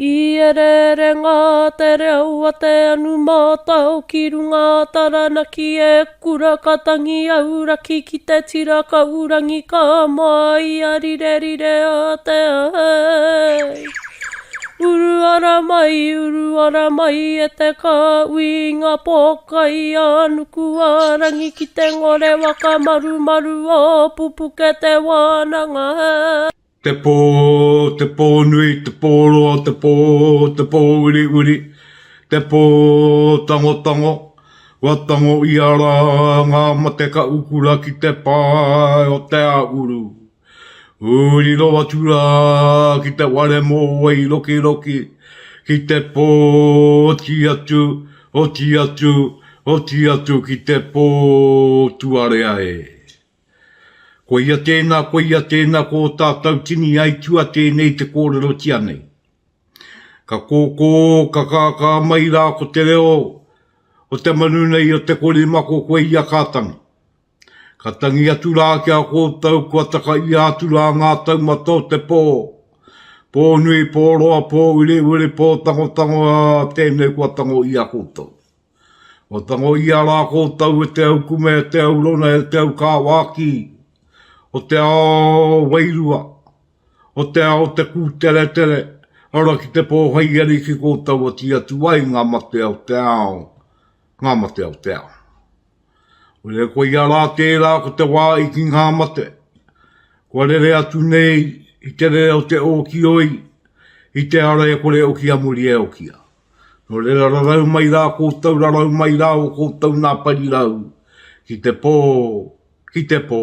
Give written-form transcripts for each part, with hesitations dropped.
I ereere ngā te reo a te anu mātao ki runga a Taranaki e kura ka tangi auraki ki te tira kaurangi ka māia rirerire a te ahei. Uru ara mai, uru ara mai e te kāhui i ngā pōkai a nuku a rangi ki te ngore waka marumaru o Pupuke te wānanga. Te pō, te pō nui, te pō roa, te pō, te pō uriuri, te pō tangotango, kua tango ia rā ngā mate ka ukura ki te pae o te āuru. Riro atu rā ki te ware mōwai rokiroki, ki te pō oti atu, oti atu, oti atu ki te pō tuarea e. Koia tēnā, koia tēnā, ko ō tātou tini aitua tēnei te kōrerotia nei. Ka kōkō, ka kākā mai rā ko te reo o te manu nei o te korimako koia ka tangi. Ka tangi atu rā ki a koutou kua takaia atu rā ngā taumata o te pō. Pō nui, pō roa, pō uriuri, pō tangotango, ā, tēnei kua tango i a koutou. Kua tango ia rā koutou e te au kume, e te au rona, e te au kāwāki, o te ao wairua, o te ao te kūteretere, ara ki te pō hei ariki koutou oti atu ai ngā matea o te ao, ngā matea o te ao. Ore koia rā tērā ko te wā i ki ngā mate, kua rere atu nei i te rere o te ōkioi, i te ara e kore oki a muri e okia. Nō reira rarau mai rā koutou, rarau mai rā o koutou nā parirau, ki te pō, ki te pō,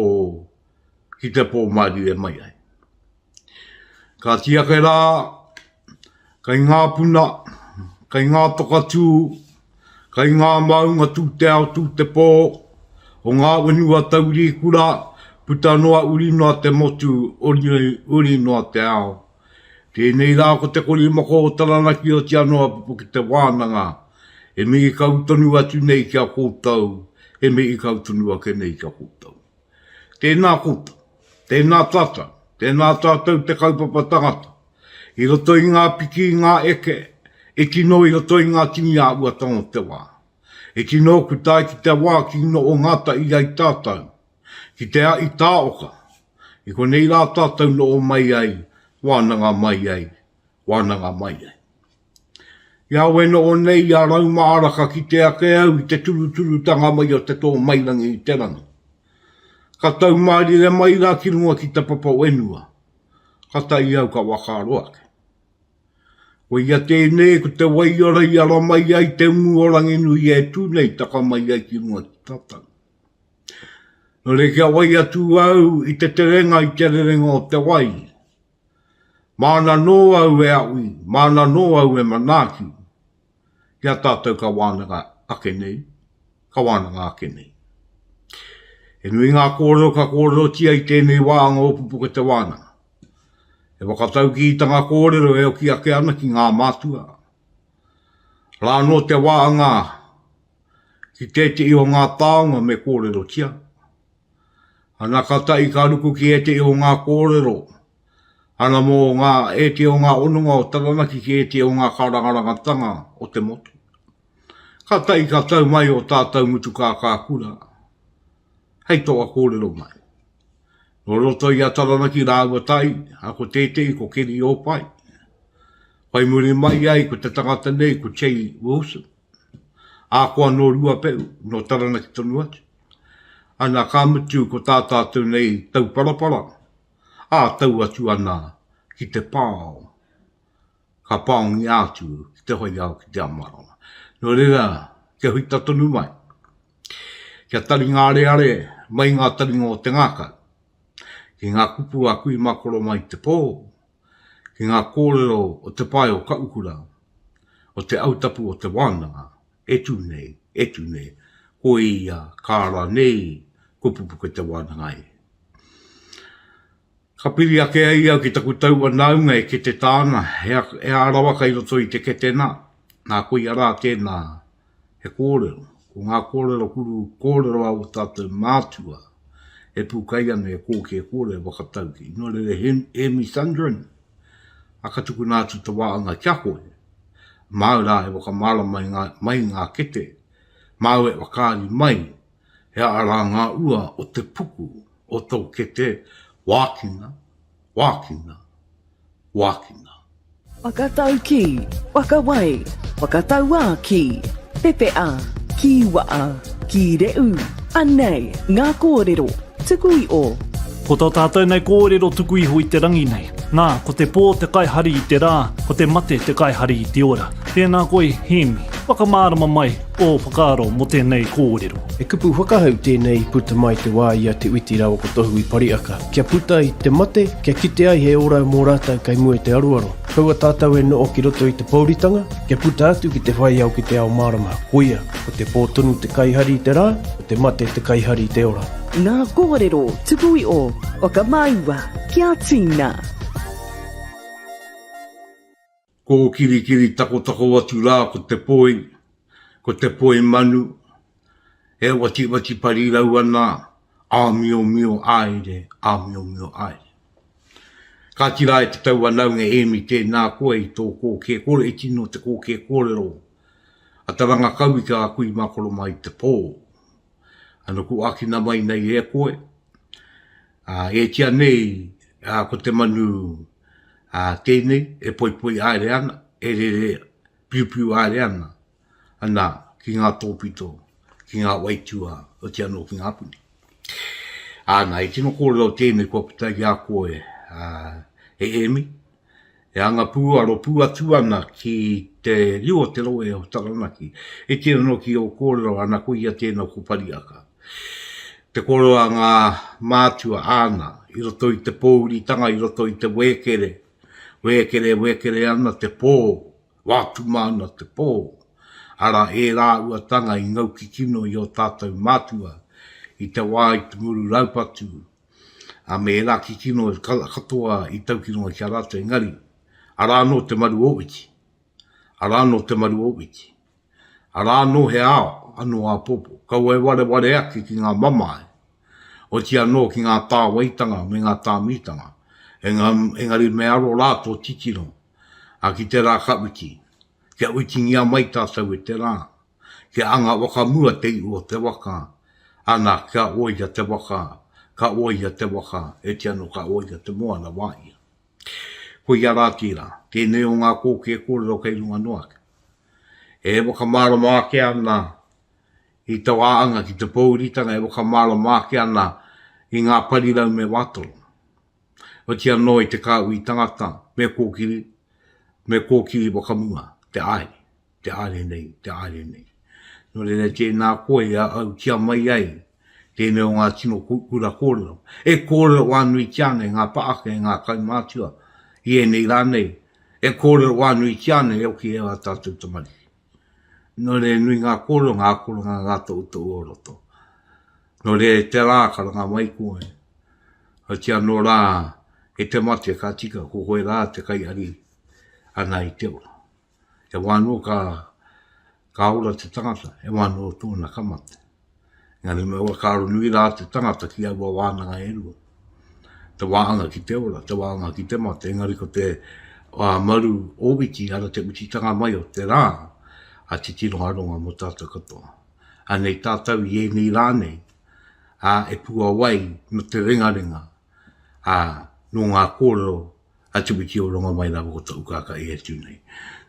ki te pō mārire mai ai. Ka tiake rā, kai ngā puna, kai ngā toka tū, kai ngā maunga tū te ao tū te pō, o ngā whenua taurikura, puta noa uri noa te motu, uri, uri noa te ao. Tēnei rā ko te korimako o Taranaki oti anō a Pupuke te wānanga e mihi kau tonu atu nei ki a koutou, e mihi kau tonu ake nei ki a koutou. Tēnā koutou, tēnā tātou, tēnā tātou te kaupapa tangata, i roto i ngā piki i ngā eke, e tino i roto i ngā tini āhuatanga o te wā. E tino ku tae ki te wā ki noho ngātahi ai tātou, Ki te a i tāoka, i konei rā tātou noho mai ai, wānanga mai ai, wānanga mai ai. I a au e noho nei i a Raumaara ka kite ake au i te turuturutanga mai o te tōmairangi i te rangi. Ka tau mārire mai rā ki runga ki te papa whenua, ka tae au ka whakaaro ake. Koia tēnei ko te waiora i ara mai ai te umu o Ranginui e tū nei taka mai ai ki runga ki tātou. Nō reira kia wai atu au i te terenga i te rerenga o te wai. Māna nō au e aui, māna nō au e manaaki, ki a tātou ka wānanga ake nei, ka wānanga ake nei. He nui ngā kōrero ka kōrerotia i tēnei wāhanga o Pupuke Te Wānanga. He whakataukītanga kōrero e oki ake ana ki ngā mātua. Rā anō te wāhanga Ki tētehi o ngā taonga me kōrerotia. Ana ka tahi ka ruku ki ētehi o ngā kōrero, ana mō ngā ētehi o ngā hononga o Taranaki ki ētehi o ngā kārangarangatanga o te motu. Ka tahi ka tau mai o tātou ngutu kākākura hei toa kōrero mai. Nō roto i a Taranaki rāua tahi, a ko tētehi ko Keri Ōpai. Whai muri mai ai ko te tangata nei ko Che Wilson. Ahakoa nō Ruapehu, nō Taranaki tonu atu. Ana ka mutu ko tā tātou nei tauparapara, ā, tau atu ana ki te pao, ka paongia atu ki te whai ao ki te ao marama. Nō reira, kia huita tonu mai, kia taringa areare mai ngā taringa o te ngākau, ki ngā kupu a kui mā koro mai te pō, ki ngā kōrero o te pae o Kaukura, o te autapu o te wānanga, e tū nei, e tū nei, ko ia ka ara nei, ko Pupuke te wānanga e. Ka piri ake ai au ki taku taua nāunga e kete tāna, he, he ārawa kai roto i te kete nā, nā koia rā tēnā he kōrero, ko ngā kōrero kuru kōrero a o tātou mātua e pūkai ana e kōkē kōrero whakatauki. Nō reira, Hemi Sundren. A ka tukuna atu te wāanga ki a koe, māu rā e whakamārama i ngā, mai ngā kete, māu e whakaari mai he aha rā ngā ua o te puku o tō kete wākina, wākina, wākina. Whakataukī, whakawai, whakatauākī, pepeha, kīwaha, kīrehu, anei ngā kōrero tuku iho. Ko tō tātou nei kōrero tuku iho i te rangi nei. Nā, ko te pō te kaihari i te rā, ko te mate te kaihari i te ora. Tēnā koe, Hēmi. Whakamārama mai ō whakaaro mō tēnei kōrero. He kupu whakahau tēnei i puta mai te wā i a Te Witi rāua ko Tohu i Pariaka. Kia puta i te mate, kia kite ai he ora mō rātou kei mua i te aroaro. Kaua tātou e noho ki roto i te pouritanga, kia puta atu ki te whai ao ki te ao mārama. Koia, ko te pō tonu te kaihari i te rā, ko te mate te kaihari i te ora. Ngā kōrero tuku iho, whakamāua kia tīna. Kōkirikiri takotako atu rā ko te poi, ko te poi manu, e watiwati parirau ana, āmiomio āere, āmiomio āere. Kāti rā e te tauwhanaunga e Amy tēnā koe i tō kōkē kore i tino te kōkē kōrero a te rangakauika a kui mā koro mai i te pō. Ano ku ākina mai nei e koe, ā, ētia nei ā, ko te manu ā, tēnei e poipoi haere ana, e rere piupiu haere ana, ana ki ngā tōpito, ki ngā waitua, oti anō ki ngā puni. Āna, i tino kōrero tēnei kua puta i a koe, ā, e Amy, e anga pū aro pū atu ana ki te riu o te rohe o Taranaki. E tino anō ki ō kōrero ana ko ia tēnā ko Pariaka. Te kōrero a ngā mātua āna i roto i te pōuritanga, i roto i te wēkere, wēkere, wēkere ana te pō, wātuma ana te pō, arā ērā uatanga i ngau kikino i ō tātou mātua i te wā i te muru raupatu, ā, me ērā kikino katoa i tau ki runga ki a rātou, engari, arā anō te maru o Witi, arā anō te maru o Witi, arā anō he ao anō āpōpō, kaua e wareware ake ki ngā mamae, oti anō ki ngā tāwaitanga me ngā tāmitanga, engari me aro rā tō titiro, ā, ki te rā ka witi, kia witingia mai tātou e te rā. Kia anga whakamua te ihu o te waka, ana, kia oia te waka, ka oia te waka, eti ano ka oia te moana wā ia. Koia rā tērā, tēnei o ngā kōkē kōrero kei runga noa ake. E whakamārama ake ana i tō āanga ki te pōuritanga e whakamārama ake ana i ngā parirau me wātoro. Oti anō i te kāhui tangata me kōkiri, me kōkiri whakamua te āere. te haere nei, te haere nei. Nō reira, tēnā koe a au kia mai ai tēnei o ngā tino kura kōrero. E kōrero wānuitia ana e ngā paaka, e ngā kaumātua i ēnei rā nei, e kōrero wānuitia ana e hoki e ā tātou tamariki. Nō reira, nui ngā kōrero, ngā akoranga, ngā tohutohu o roto. Nō reira, e te rā, karanga mai koe. Oti anō rā, e te mate, ka tika, ko koe rā te kaiari ana i te ora. He wā anō ka, ka ora te tangata, he wā anō tōna ka mate. Engari me whakaaro nui rā te tangata ki aua wānanga e rua. Te wāhanga ki te ora, te wāhanga ki te mate, engari ko te uh, maru ōwiti, ara te utitanga mai o te rā, a titiro aronga mō tātou katoa. Anei tātou i ēnei rā nei, ā, e puawai no te rengarenga, ā, nō ngā kōrero a Te Wiki o Rongomai rāua ko Tohu Kākahi e tū nei.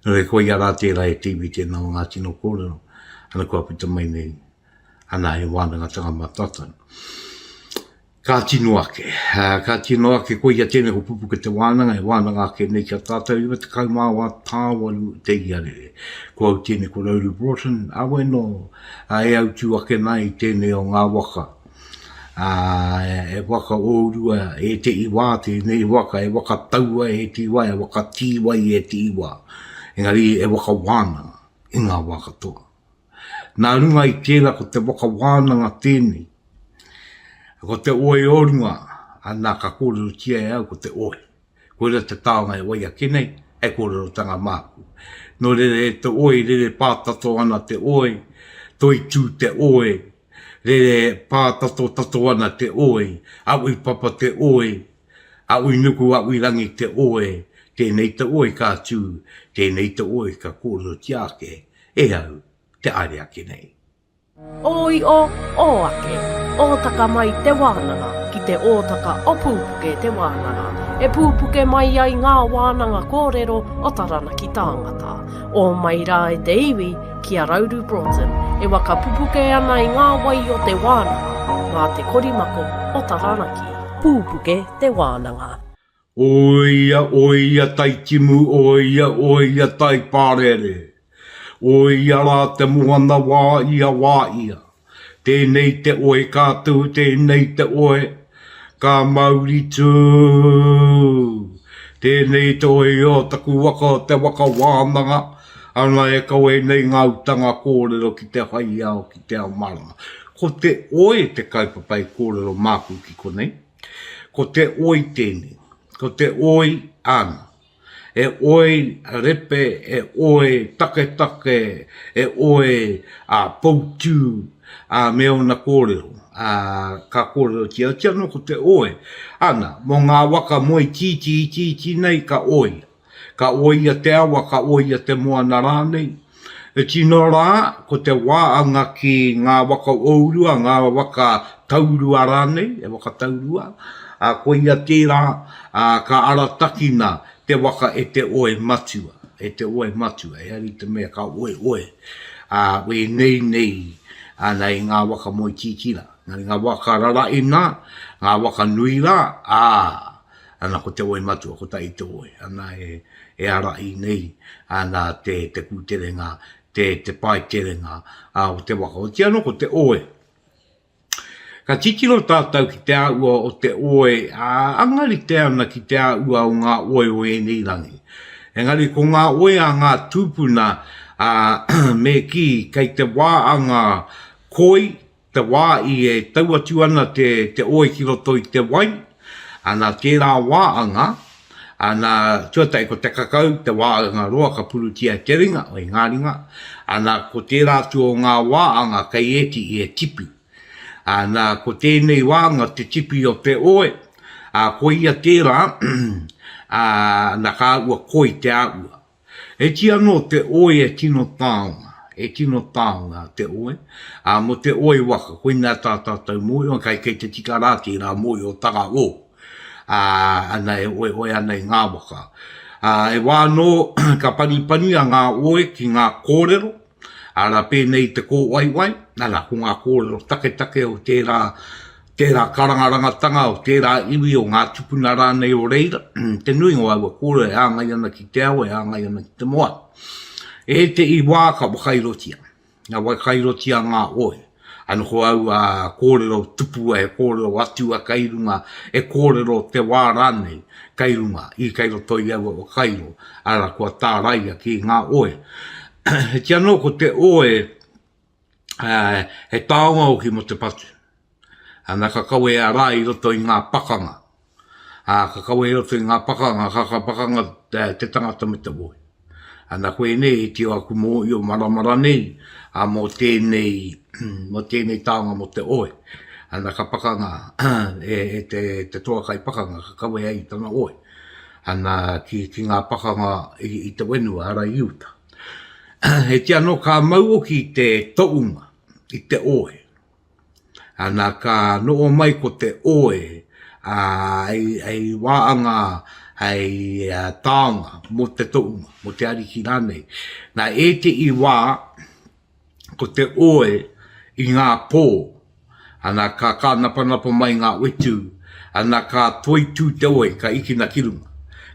Nō reira, koia rā tērā e te iwi tēnā o ngā tino kōrero, ana kua puta mai nei, ana he wānangatanga mā tātou. Ka tino ake, ka tino ake, koia tēnei ko Pupuke te wānanga, e wānanga ake nei ki a tātou 94 tāwaru te iarere. Ko au tēnei ko Rauru Broughton, awe nō, e au tū ake nei i tēnei o ngā waka. Ā, e waka ōrua e te iwā tēnei waka, e waka taua e te iwā, e waka tīwai e te iwā. Engari e waka wānanga i ngā wā katoa. Nā runga i tērā ko te waka wānanga tēnei. Ko te oe o runga, ana ka kōrerotia e au ko te oe. Koira te taonga e wai ake nei, hei kōrerotanga māku. Nō reira e te oe, rere pātato ana te oe, toitū te oe, Rere pātatotato ana te oe, aui papa te oe, aui nuku aui rangi te oe, Tēnei te oi ka tū, tēnei te oi ka kōrerotia ake e au te aere ake nei. Ō io, ō ake, ōtaka mai te wānanga ki te ōtaka o Pūpuke te wānanga, e pūpuke mai ai ngā wānanga kōrero o Taranaki tāngata. Ō mai rā e te iwi ki a Rauru Broughton e waka pupuke ana i ngā wai o te wānanga mā te korimako o Taranaki. Pūpuke te wānanga. Oia, oia tai timu, oia, oia tai pārere. Oia rā te moana wā ia, wā ia. Tēnei te oe ka tū, tēnei te oe ka mauri tū. Tēnei te oe o taku waka, te waka wānanga, ana e kawe nei ngā utanga kōrero ki te whai ao, ki te ao mārama. Ko te oe te kaupapa e kōrero māku ki konei. Ko te oi tēnei. Ko te oi ana. E oi repe, e oi taketake, e oi a poutū a me ōna kōrero. A, ka kōrerotia atu anō ko te oi. Ana, mō ngā waka moe tītī itiiti nei ka oia. Ka oia te awa, ka oia te moana rānei. E tino rā, ko te wā anga ki ngā waka ourua, ngā waka taurua rānei, e waka taurua, ā, koia tērā, ā, ka aratakina te waka e te oe matua, e te oe matua, ehara i te mea ka oeoe, ā, wēnei nei, ana i ngā waka moe tītī rā. Engari ngā waka rara'i nā, ngā waka nui rā, ā, Ana ko te oe matua, ko tai te oe, ana e, e arahi nei, ana te, te kūterenga, te, te pae terenga, a, o te waka. Otiia anō ko te oe. Ka titiro tātou ki te āhua o te oe, ā, anga rite ana ki te āhua o ngā oe o ēnei rangi. Engari ko ngā oe a ngā tūpuna, ā, me kī, kei te wā anga koi, Te wā i e tau atu ana te, te oi ki roto i te wai, ana tērā wā anga, ana tuatahi ko te kakau, te wā anga roa ka purutia e te ringa, o i ngā ringa, ana ko tērā atu o ngā wā anga kei ētihi e tipi. Ana ko tēnei wā anga te tipi o te oi, ā, koia tērā, ā, na ka ua koi te āhua. He iti anō te oi e tino taonga, e tino taonga te oi, ā, mō te oi waka, koinā tā tātou mōhio, kai kei te tika rā tērā mōhiotanga o, ā, ana e oeoe ana i ngā waka. Ā, he wā anō ka panipania ngā oi ki ngā kōrero, Arā, pēnei i te kōwaiwai, nana, ko ngā kōrero taketake o tērā, tērā karangarangatanga, o tērā iwi, o ngā tupuna rānei o reira, te nuinga o aua kōrero e hāngai ana ki te awa, e hāngai ana ki te moana. Ētehi wā ka whakairotia, ka whakairotia ngā oe. A noho au a kōrero tupua, he kōrero atua kei runga, e kōrero te wā rānei kei runga, i kei roto i aua whakairo, arā, kua tāraia ki ngā oe. He tia anō ko te oe, he taonga hoki mō te patu. Ana ka kawea rā i roto i ngā pakanga. Ā, ka kawe i roto i ngā pakanga, ka ka pakanga te tangata me te moe. Ana koinei e tio aku mōhio maramara nei, ā, mō tēnei, mō tēnei taonga mō te oe. Ana ka pakanga e, e te, te toa kai pakanga, ka kawe ai i tana oe. Ana ki, ki ngā pakanga i, i te whenua, ara i uta. He tia anō ka mau hoki te tounga, i te oe. Ana ka noho mai ko te oe, ā, hei, hei wāanga, hei taonga mō te tohunga, mō te ariki rānei. Nā ētehi wā, ko te oe i ngā pō, ana ka kānapanapa mai ngā whetū, ana ka toitū te oe, ka ikina ki runga.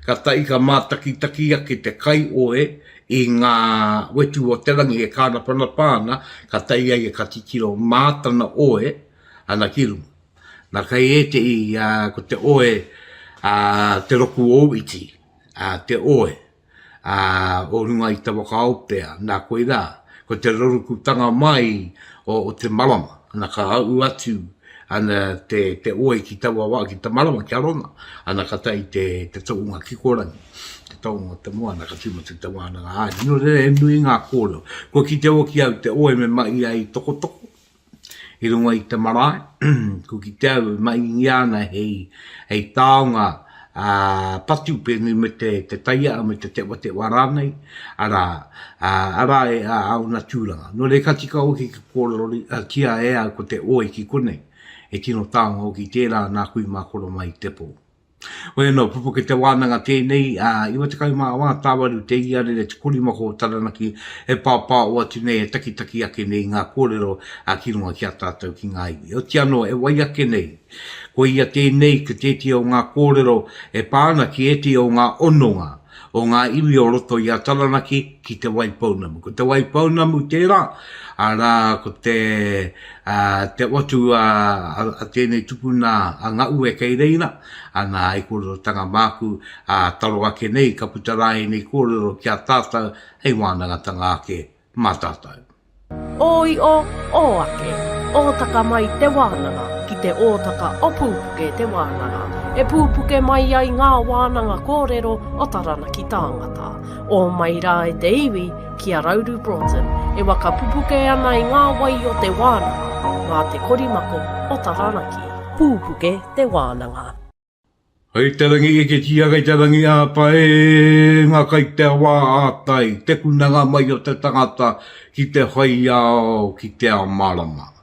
Ka tahi ka mātakitaki ake te kaioe i ngā whetū o te rangi e kānapanapa ana, ka tahi ai ka titiro mā tana oe, ana ki runga. Nā kei ētehi ko te oe a te roku ō-iti, a te oe a o runga i te waka Aotea, nā koirā, ko te rorokutanga mai o, o te marama, ana ka ahu atu ana te, te oe ki taua wā, ki te marama, ki a Rona, ana ka tae te, te tohunga kikorangi, te tohunga o te moana, ka tīmata te wānanga haere. Nō reira, he nui ngā kōrero. Kua kite hoki au te oe me mahi ai tokotoko, i runga i te marae, kua kite au e mahingia ana hei, hei taonga. ā, patu pēnei me te, te taiaa me te tewatewa rānei, arā, ā, arā e ā, ōna tūranga. Nō reira ka tika hoki ki kōrerotia e au ko te oi ki konei, e tino taonga hoki tērā nā kui mā koro mai i te pō. Hoi anō, pupuke te wānanga tēnei, ā, 94 tāwaru te iarere te korimako o Taranaki e pāpāo atu nei, e takitaki ake nei i ngā kōrero ā, ki runga ki a tātou ki ngā iwi. Oti anō, e wai ake nei, ko ia tēnei ko tētehi o ngā kōrero e pā ana ki ētehi o ngā hononga o ngā iwi o roto i a Taranaki ki Te Waipounamu. Ko Te Waipounamu tērā, arā, ko te, ā, te watu a, a, a tēnei tupuna a Ngaue kei reira, ana, hei kōrerotanga māku, ā, taro ake nei, ka puta rā ēnei kōrero ki a tātou hei wānangatanga ake mā tātou. Ō io, ō ake, ōtaka mai te wānanga ki te ōtaka o Pūpuke te wānanga, e pūpuke mai ai ngā wānanga kōrero o Taranaki tāngata. Ō mai rā e te iwi ki a Rauru Broughton e waka pupuke ana i ngā wai o te wānanga mā te korimako o Taranaki. Pūpuke te wānanga. Hei te rangi eketia kei te rangi āta e ngā kai te awa ātai, te kunanga mai o te tangata ki te whai ao, ki te ao mārama.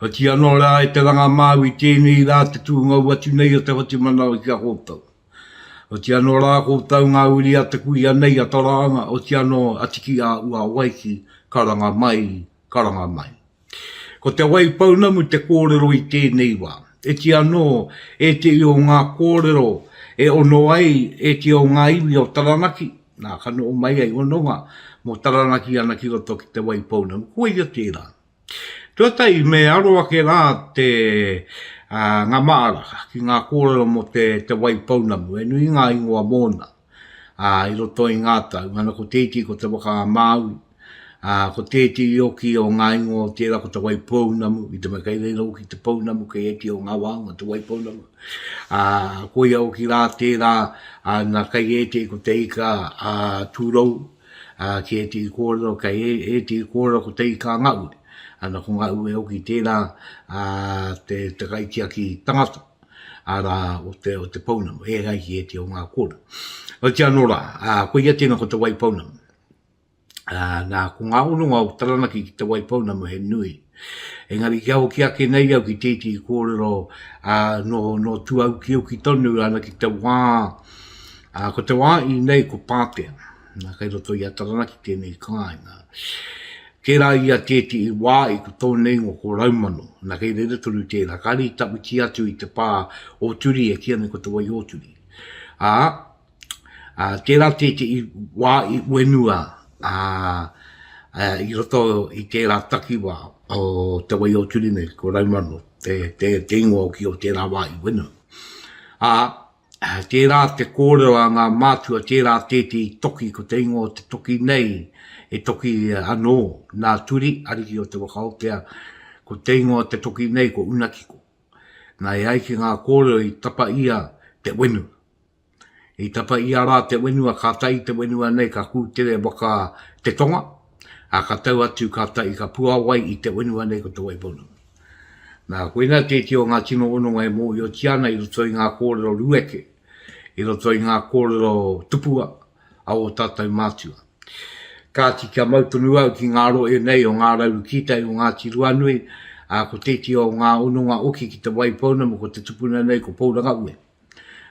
Oti anō rā e te ranga Māui tēnei rā te tūngou atu nei o te whatumanawa ki a koutou. Oti anō rā koutou ngā uri a te kuia nei a Tarānga, oti anō a Tiki a Uawaiki, karanga mai, karanga mai. Ko Te Waipounamu te kōrero i tēnei wā. Eti anō ētehi o ngā kōrero e ono ai ētehi o ngā iwi o Taranaki, nā, ka noho mai ai hononga mō Taranaki ana ki roto ki Te Waipounamu. Koia tērā. Tuatahi me aro ake rā te, ā, ngā māra ki ngā kōrero mō te, Te Waipounamu. He nui ngā ingoa mōna. ā, i roto i ngā tau. Ana ko te iti ko Te Waka a Māui, ā, ko te iti i oki o ngā ingoa o tērā ko Te Waipounamu, i te mea kei reira hoki te pounamu kei ētehi o ngā wāhanga o Te Waipounamu. Ā, koia hoki rā tērā, ā, nā kei ētehi ko Te Ika a Tūrou, ā, ki ētehi kōrero, kei ētehi kōrero ko Te Ika a Ngaue. Ana ko Ngaue hoki tērā, ā, te, te kaitiaki tangata. arā, o te, o te pounamu, e ai ki ētehi o ngā kōrero. Otirā anō rā, ā, koia tēnā ko Te Waipounamu. Ā, nā, ko ngā hononga o Taranaki ki Te Waipounamu he nui. Engari kia hoki ake nei au ki tētehi kōrero, ā, nō, nō tuaukiuki tonu ana ki te wā, ā, ko te wā i nei ko Pātea. Nā, kei roto i a Taranaki tēnei kāinga. Tērā ia tētehi wā i ko tōna ingoa ko Raumano, nā kei reira tonu tērā, kāre i tawhiti atu i te pā o Turi e kīia nei ko Te Waiōturi. Ā, ā, tērā tētehi wā i Uenua, ā, ā, i roto i tērā takiwā o Te Waiōturi nei, ko Raumano te, te, te ingoa hoki o tērā wā i Uenua. Ā, Tērā te kōrero a ngā mātua, tērā tētehi toki, ko te ingoa o te toki nei, he toki anō nā Turi, ariki o te waka Aotea, ko te ingoa o te toki nei ko Unakiko. Nā, e ai ki ngā kōrero i tapa ia te whenua. I tapa ia rā te whenua, kātahi te whenua nei ka kūtere waka te tonga, ā, ka tau atu kātahi ka puāwai i te whenua nei ko Te Waipounamu. Nā, koinā tētehi o ngā tino hononga e mōhiotia ana i roto i ngā kōrero rueke, i roto i ngā kōrero tupua a ō tātou mātua. Kāti kia mau tonu au ki ngā rohe nei o Ngā Rauru Kītai o Ngāti Ruanui, ā, ko tētehi o ngā hononga oki ki Te Waipounamu ko te tupuna nei ko Pourangaue.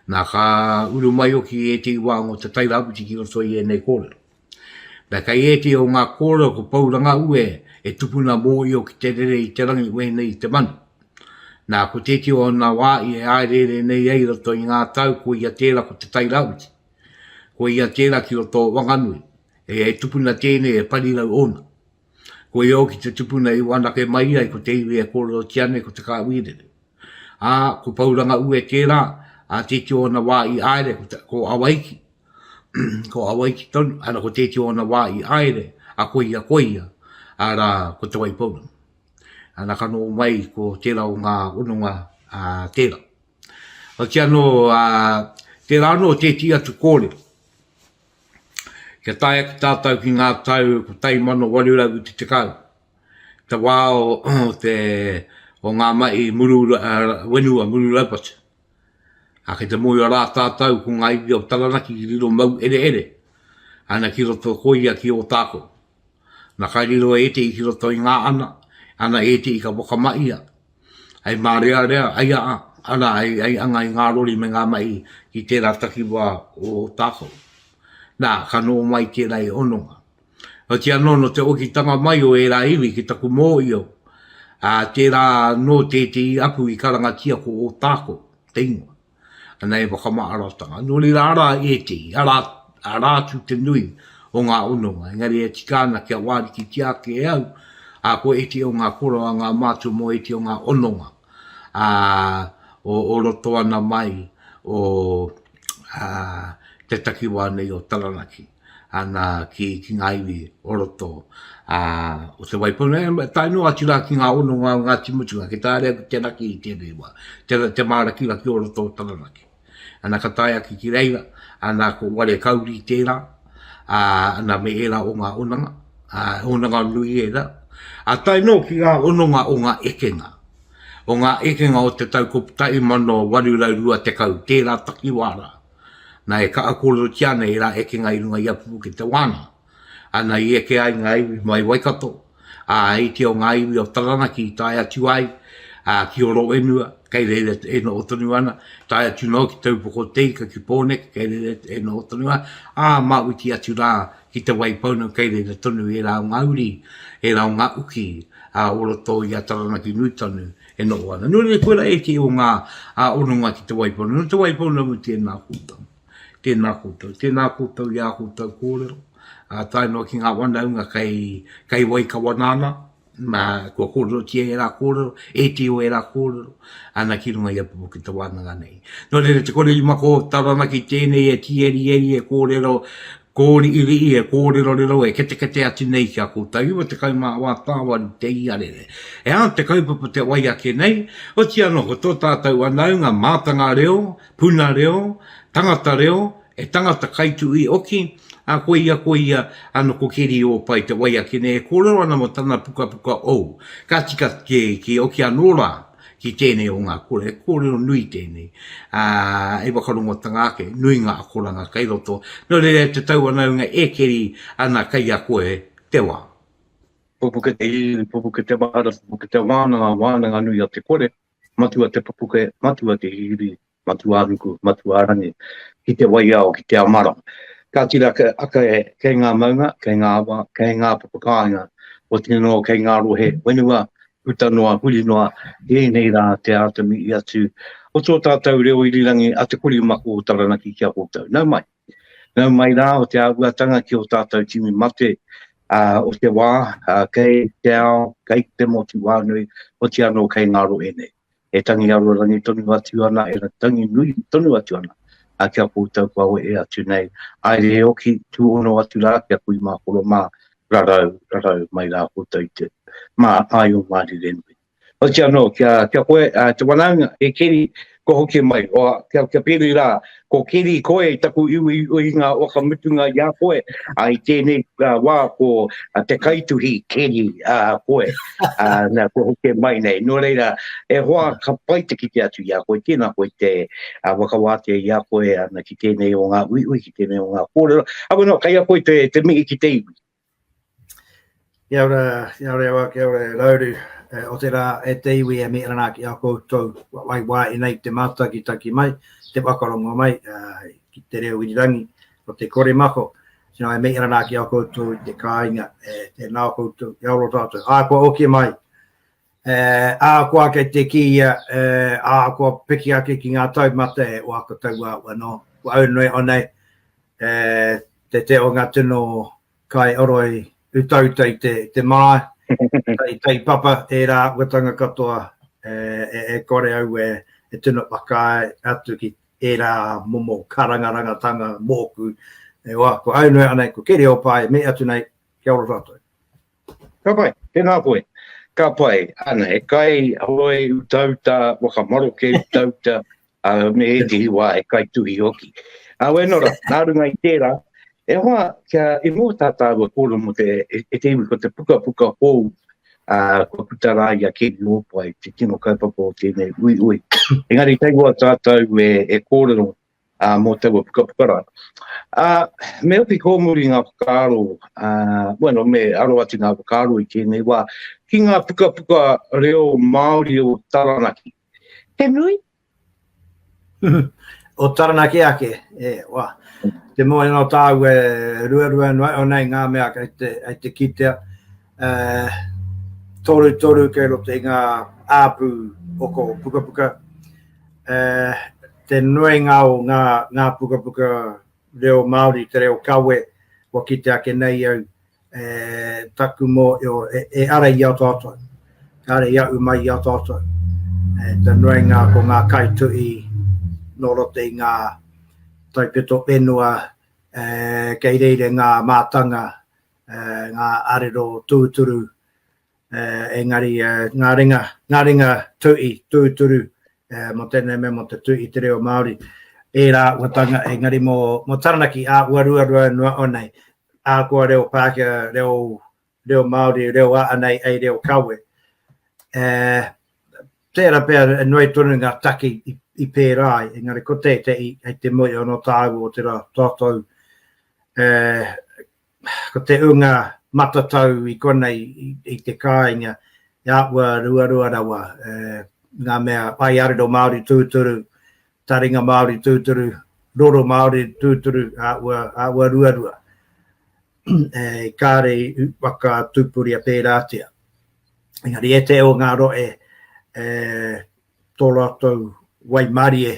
Nā, ka uru mai hoki ētehi wā o Te Tairāwhiti ki roto i ēnei kōrero. Nā, kei ētehi o ngā kōrero ko Pourangaue e tupuna mōio ki te rere i te rangi wēnei i te manu. Nā, ko tētehi o ana wā i e āereere nei ai i roto i ngā tau ko ia tērā ko Te Tairāwhiti. Ko ia tērā ki roto o Wanganui. E, e tupuna tēnei e parirau ōna. Ko ia hoki te tupuna i whanake mai ai ko te iwi e kōrerotia nei ko Te Kāwīrere. Ā, ko Pourangaue tērā, ā, tētehi o ana wā i āere ko, te, ko Awaiki. ko Awaiti tonu, ana ko tēti o ana wā i aere, a koia koia, arā, ko Te Waipounamu. Ana ka noho mai ko tērā o ngā hononga a tērā. Oti anō, a, tērā anō tēti atu kōrero. Kia tae atu tātou ki ngā tau 1870, te wā o, o te, o ngā mahi muru, uh, wenua, muru raupatu. Ā, kei te mōhio rā tātou ko ngā iwi o Taranaki i riro mau ereere ana ki roto koia ki Ōtākou. Na ka riro ētehi ki roto i ngā ana, ana ētehi ka whakamahia hei mārearea, hei aha, ana hei, hei anga i ngā rori me ngā mahi ki tērā takiwā o Ōtākou. Nā, ka noho mai tērā i hononga. Oti anō nō te okitanga mai o ērā iwi ki taku mōhio, ā, tērā anō tētehi aku i karangatia ko Ōtākou te ingoa. Ana e whakamaharatanga. Nō reira arā ētehi, arā, arā atu te nui o ngā hononga, engari e tika ana kia wārikitia ake e au, ā, ko ētehi o ngā koro a ngā mātua mō ētehi o ngā hononga, ā, o, o roto ana mai o, ā, te takiwā nei o Taranaki. ana ki, ki ngā iwi o roto ā, o Te Waipounamu, e tae noa atu rā ki ngā hononga o Ngāti Mutunga, ki tae atu te raki i tēnei wā, te, te mārakiraki o roto o Taranaki. Ana ka tae ake ki reira, ana ko Ware Kauri tērā, ā, ana me ērā o ngā honanga, ā, honanga nui ērā, ā, tae noa ki ngā hononga o ngā ekenga, o ngā ekenga o te tau 1820, tērā takiwā rā. Na, e kaha kōrerotia ana ērā ekenga i runga i a Pupuke Te Wānanga. Ana i eke ai ngā iwi mai Waikato, ā, i te o ngā iwi o Taranaki i tae atu ai, ā, ki Orowenua, kei reira e noho tonu ana, tae atu noa ki Te Upoko o Te Ika ki Pōneke, kei reira e noho tonu ana, ā, māuiti atu rā ki Te Waipounamu, kei reira tonu ērā o ngā uri, ērā o ngā uki, ā, o roto i a Taranaki nui tonu. e noho ana. Nō reira, koirā ētehi o ngā hononga ki Te Waipounamu. Nō Te Waipounamu tēnā koutou. Tēnā koutou. Tēnā koutou i ā koutou kōrero. Ā, tae noa ki ngā wanaunga kei, kei Waikawanana, nā, kua kōrerotia ērā kōrero, ētehi o ērā kōrero, ana ki runga i a Pupuke Te Wānanga nei. Nō reira, te kore i mako o Taranaki tēnei e tīerieri, e kōrero Kōriʻiriʻi e kōrerorero e ketekete atu nei ki a koutou 94 tāwaru te iarere. E ana te kaupapa te wai ake nei, oti anō ko tō tātou whanaunga mātanga reo, puna reo, tangata reo, e tangata kaituhi hoki, ā, ko ia, ko ia, anō ko Keri Ōpai te wai ake nei e kōrero ana mō tana pukapuka ou. Ka tika ki, ki oki anō rā. ki tēnei o ngā kura, he kōrero nui tēnei, ā, i whakarongotanga ake, nui ngā akoranga kei roto. Nō reira e te tauanaunga e keri ana kei a koe te wā. Pupuke te iwi, pupuke te mahara, pupuke te wānanga, wānanga nui a te kore, matua te pupuke, matua te hihiri, Matuānuku, Matuārangi, ki te waiao, ki te ao marama. Ka tira ake kei ngā maunga, kei ngā awa, kei ngā papakāinga, oti anō kei ngā rohe whenua, puta noa, huri noa, ēnei rā te āta mihi atu o tō tātou reo irirangi a Te Korimako o Taranaki ki a koutou. Nau mai. Nau mai rā o te āhuatanga ki ō tātou tini mate o te wā, kei te ao, kei te motu whānui, oti anō kei ngā rohe nei. e tangi arorangi tonu atu ana, e tangi nui tonu atu ana, a kia koutou kua wehe atu nei. Aere oki, tūhono atu rā kia kui mā koro mā, rarau, rarau mai rā koutou i te mā aio mārire nui. Oti anō, kia, kia koe, uh, te wanaunga, e Keri, kua hoki mai, o, kia, kia pēnei rā, ko Keri koe i taku iwi i ngā whakamutunga i a koe, a i tēnei uh, wā ko uh, te kaituhi Keri uh, koe. Ā, nā, kua hoki mai nei. Nō reira, e hoa, ka pai te kite atu i a koe, tēnā koe te uh, whakawātea i a koe ana ki tēnei o ngā uiui, ki tēnei o ngā kōrero. Awe no, kei a koe te, te mihi ki te iwi. Kia ora, kia ora e wā, kia ora e Rauru, e, o te rā, e te iwi e mihi ana ki a koutou, wai wā i nei te mātakitaki mai, te whakarongo mai, uh, ki te reo irirangi, o te korimako. Tēnā e mihi ana ki a koutou i te kāinga, e, tēnā koutou, kia ora tātou. Ā, kua oki mai, e, ā, kua kei te kīia, e, ā, kua piki ake ki ngā taumata e waka tauā anō, kua au nui o nei, e, te te o ngā tino kai oroi utauta i te, te marae, tai, tai papa, ērā āhuatanga katoa, e, e, e kore au e, e tino whakaae atu ki ērā momo karangarangatanga mōku, e oa, ko au noa anei, ko Keri Opai, me atu nei, kia ora tātou. Ka pai, tēnā koe. Ka pai, ana, he kai horoi utauta, whakamaroke utauta, uh, me ētehi wā he kaituhi hoki. Uh, wēnā rā, nā runga i tērā, e hoa, kia i mua tā tāua kōrero mō te, e, e te iwi ko te pukapuka hou. Ā, kua puta rā i a Keri Ōpae te tino kaupapa o tēnei uiui. Engari kei hoa tātou e, e kōrero ā, mō taua pukapuka rā. Ā, me hoki kōmuri ngā whakaaro, ā, bueno, me aro atu ngā whakaaro i tēnei wā, ki ngā pukapuka reo Māori o Taranaki. He nui? O Taranaki ake, e, wā. Te moe no tāu e ruarua noa o nei ngā mea kei te, kei te kitea. E, torutoru kei roto i ngā āpu oko pukapuka. E, te nuinga o ngā, ngā pukapuka reo Māori, te reo kawe, kua kite ake nei au, e, taku mōhio e, e ara i a tātou, kāre i ahu mai i a tātou. E, te nuinga ko ngā kaituhi nō roto i ngā taipito whenua, e, kei reira ngā mātanga, e, ngā arero tūturu, e, engari e, ngā ringa, ngā ringa tuhi, tūturu, e, mō tēnei mea mō te tuhi te reo Māori, ērā āhuatanga, engari mō, mō Taranaki, āhua ruarua noa o nei, ahakoa reo Pākehā, reo, reo Māori, reo aa nei, ei reo kawe. E, tērā pea e nui tonu ngā take i, i pērā ai, engari ko tētehi hei te moe anō tāua o te rā tātou, e, ko te unga matatau i konei i, i te kāinga, e āhua ruarua rawa, e, ngā mea whai arero Māori tūturu, taringa Māori tūturu, roro Māori tūturu, āhua, āhua ruarua. E, kāre i whakatūpuria pērātia. Engari e te o ngā rohe, e, tō rātou waimarie,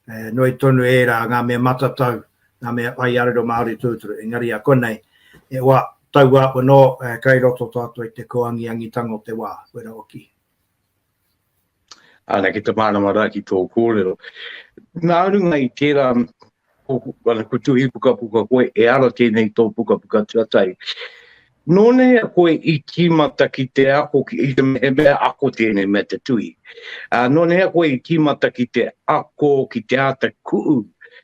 e, nui tonu ērā ngā mea matatau, ngā mea whai arero Māori tūturu. Engari a konei, e wā, tau āhua nō, e, kai roto tātou i te kōangiangitanga o te wā, wera hoki. Ana, ki te mārama rā ki tō kōrero. Nā runga i tērā, ana, ko tuhi pukapuka koe, e ara tēnei tō pukapuka tuatahi. Nō nehea koe i tīmata ki te ako, ki, i te he mea ako tēnei mea te tuhi. Uh, nō nehea koe i tīmata ki te ako, ki te āta ku'u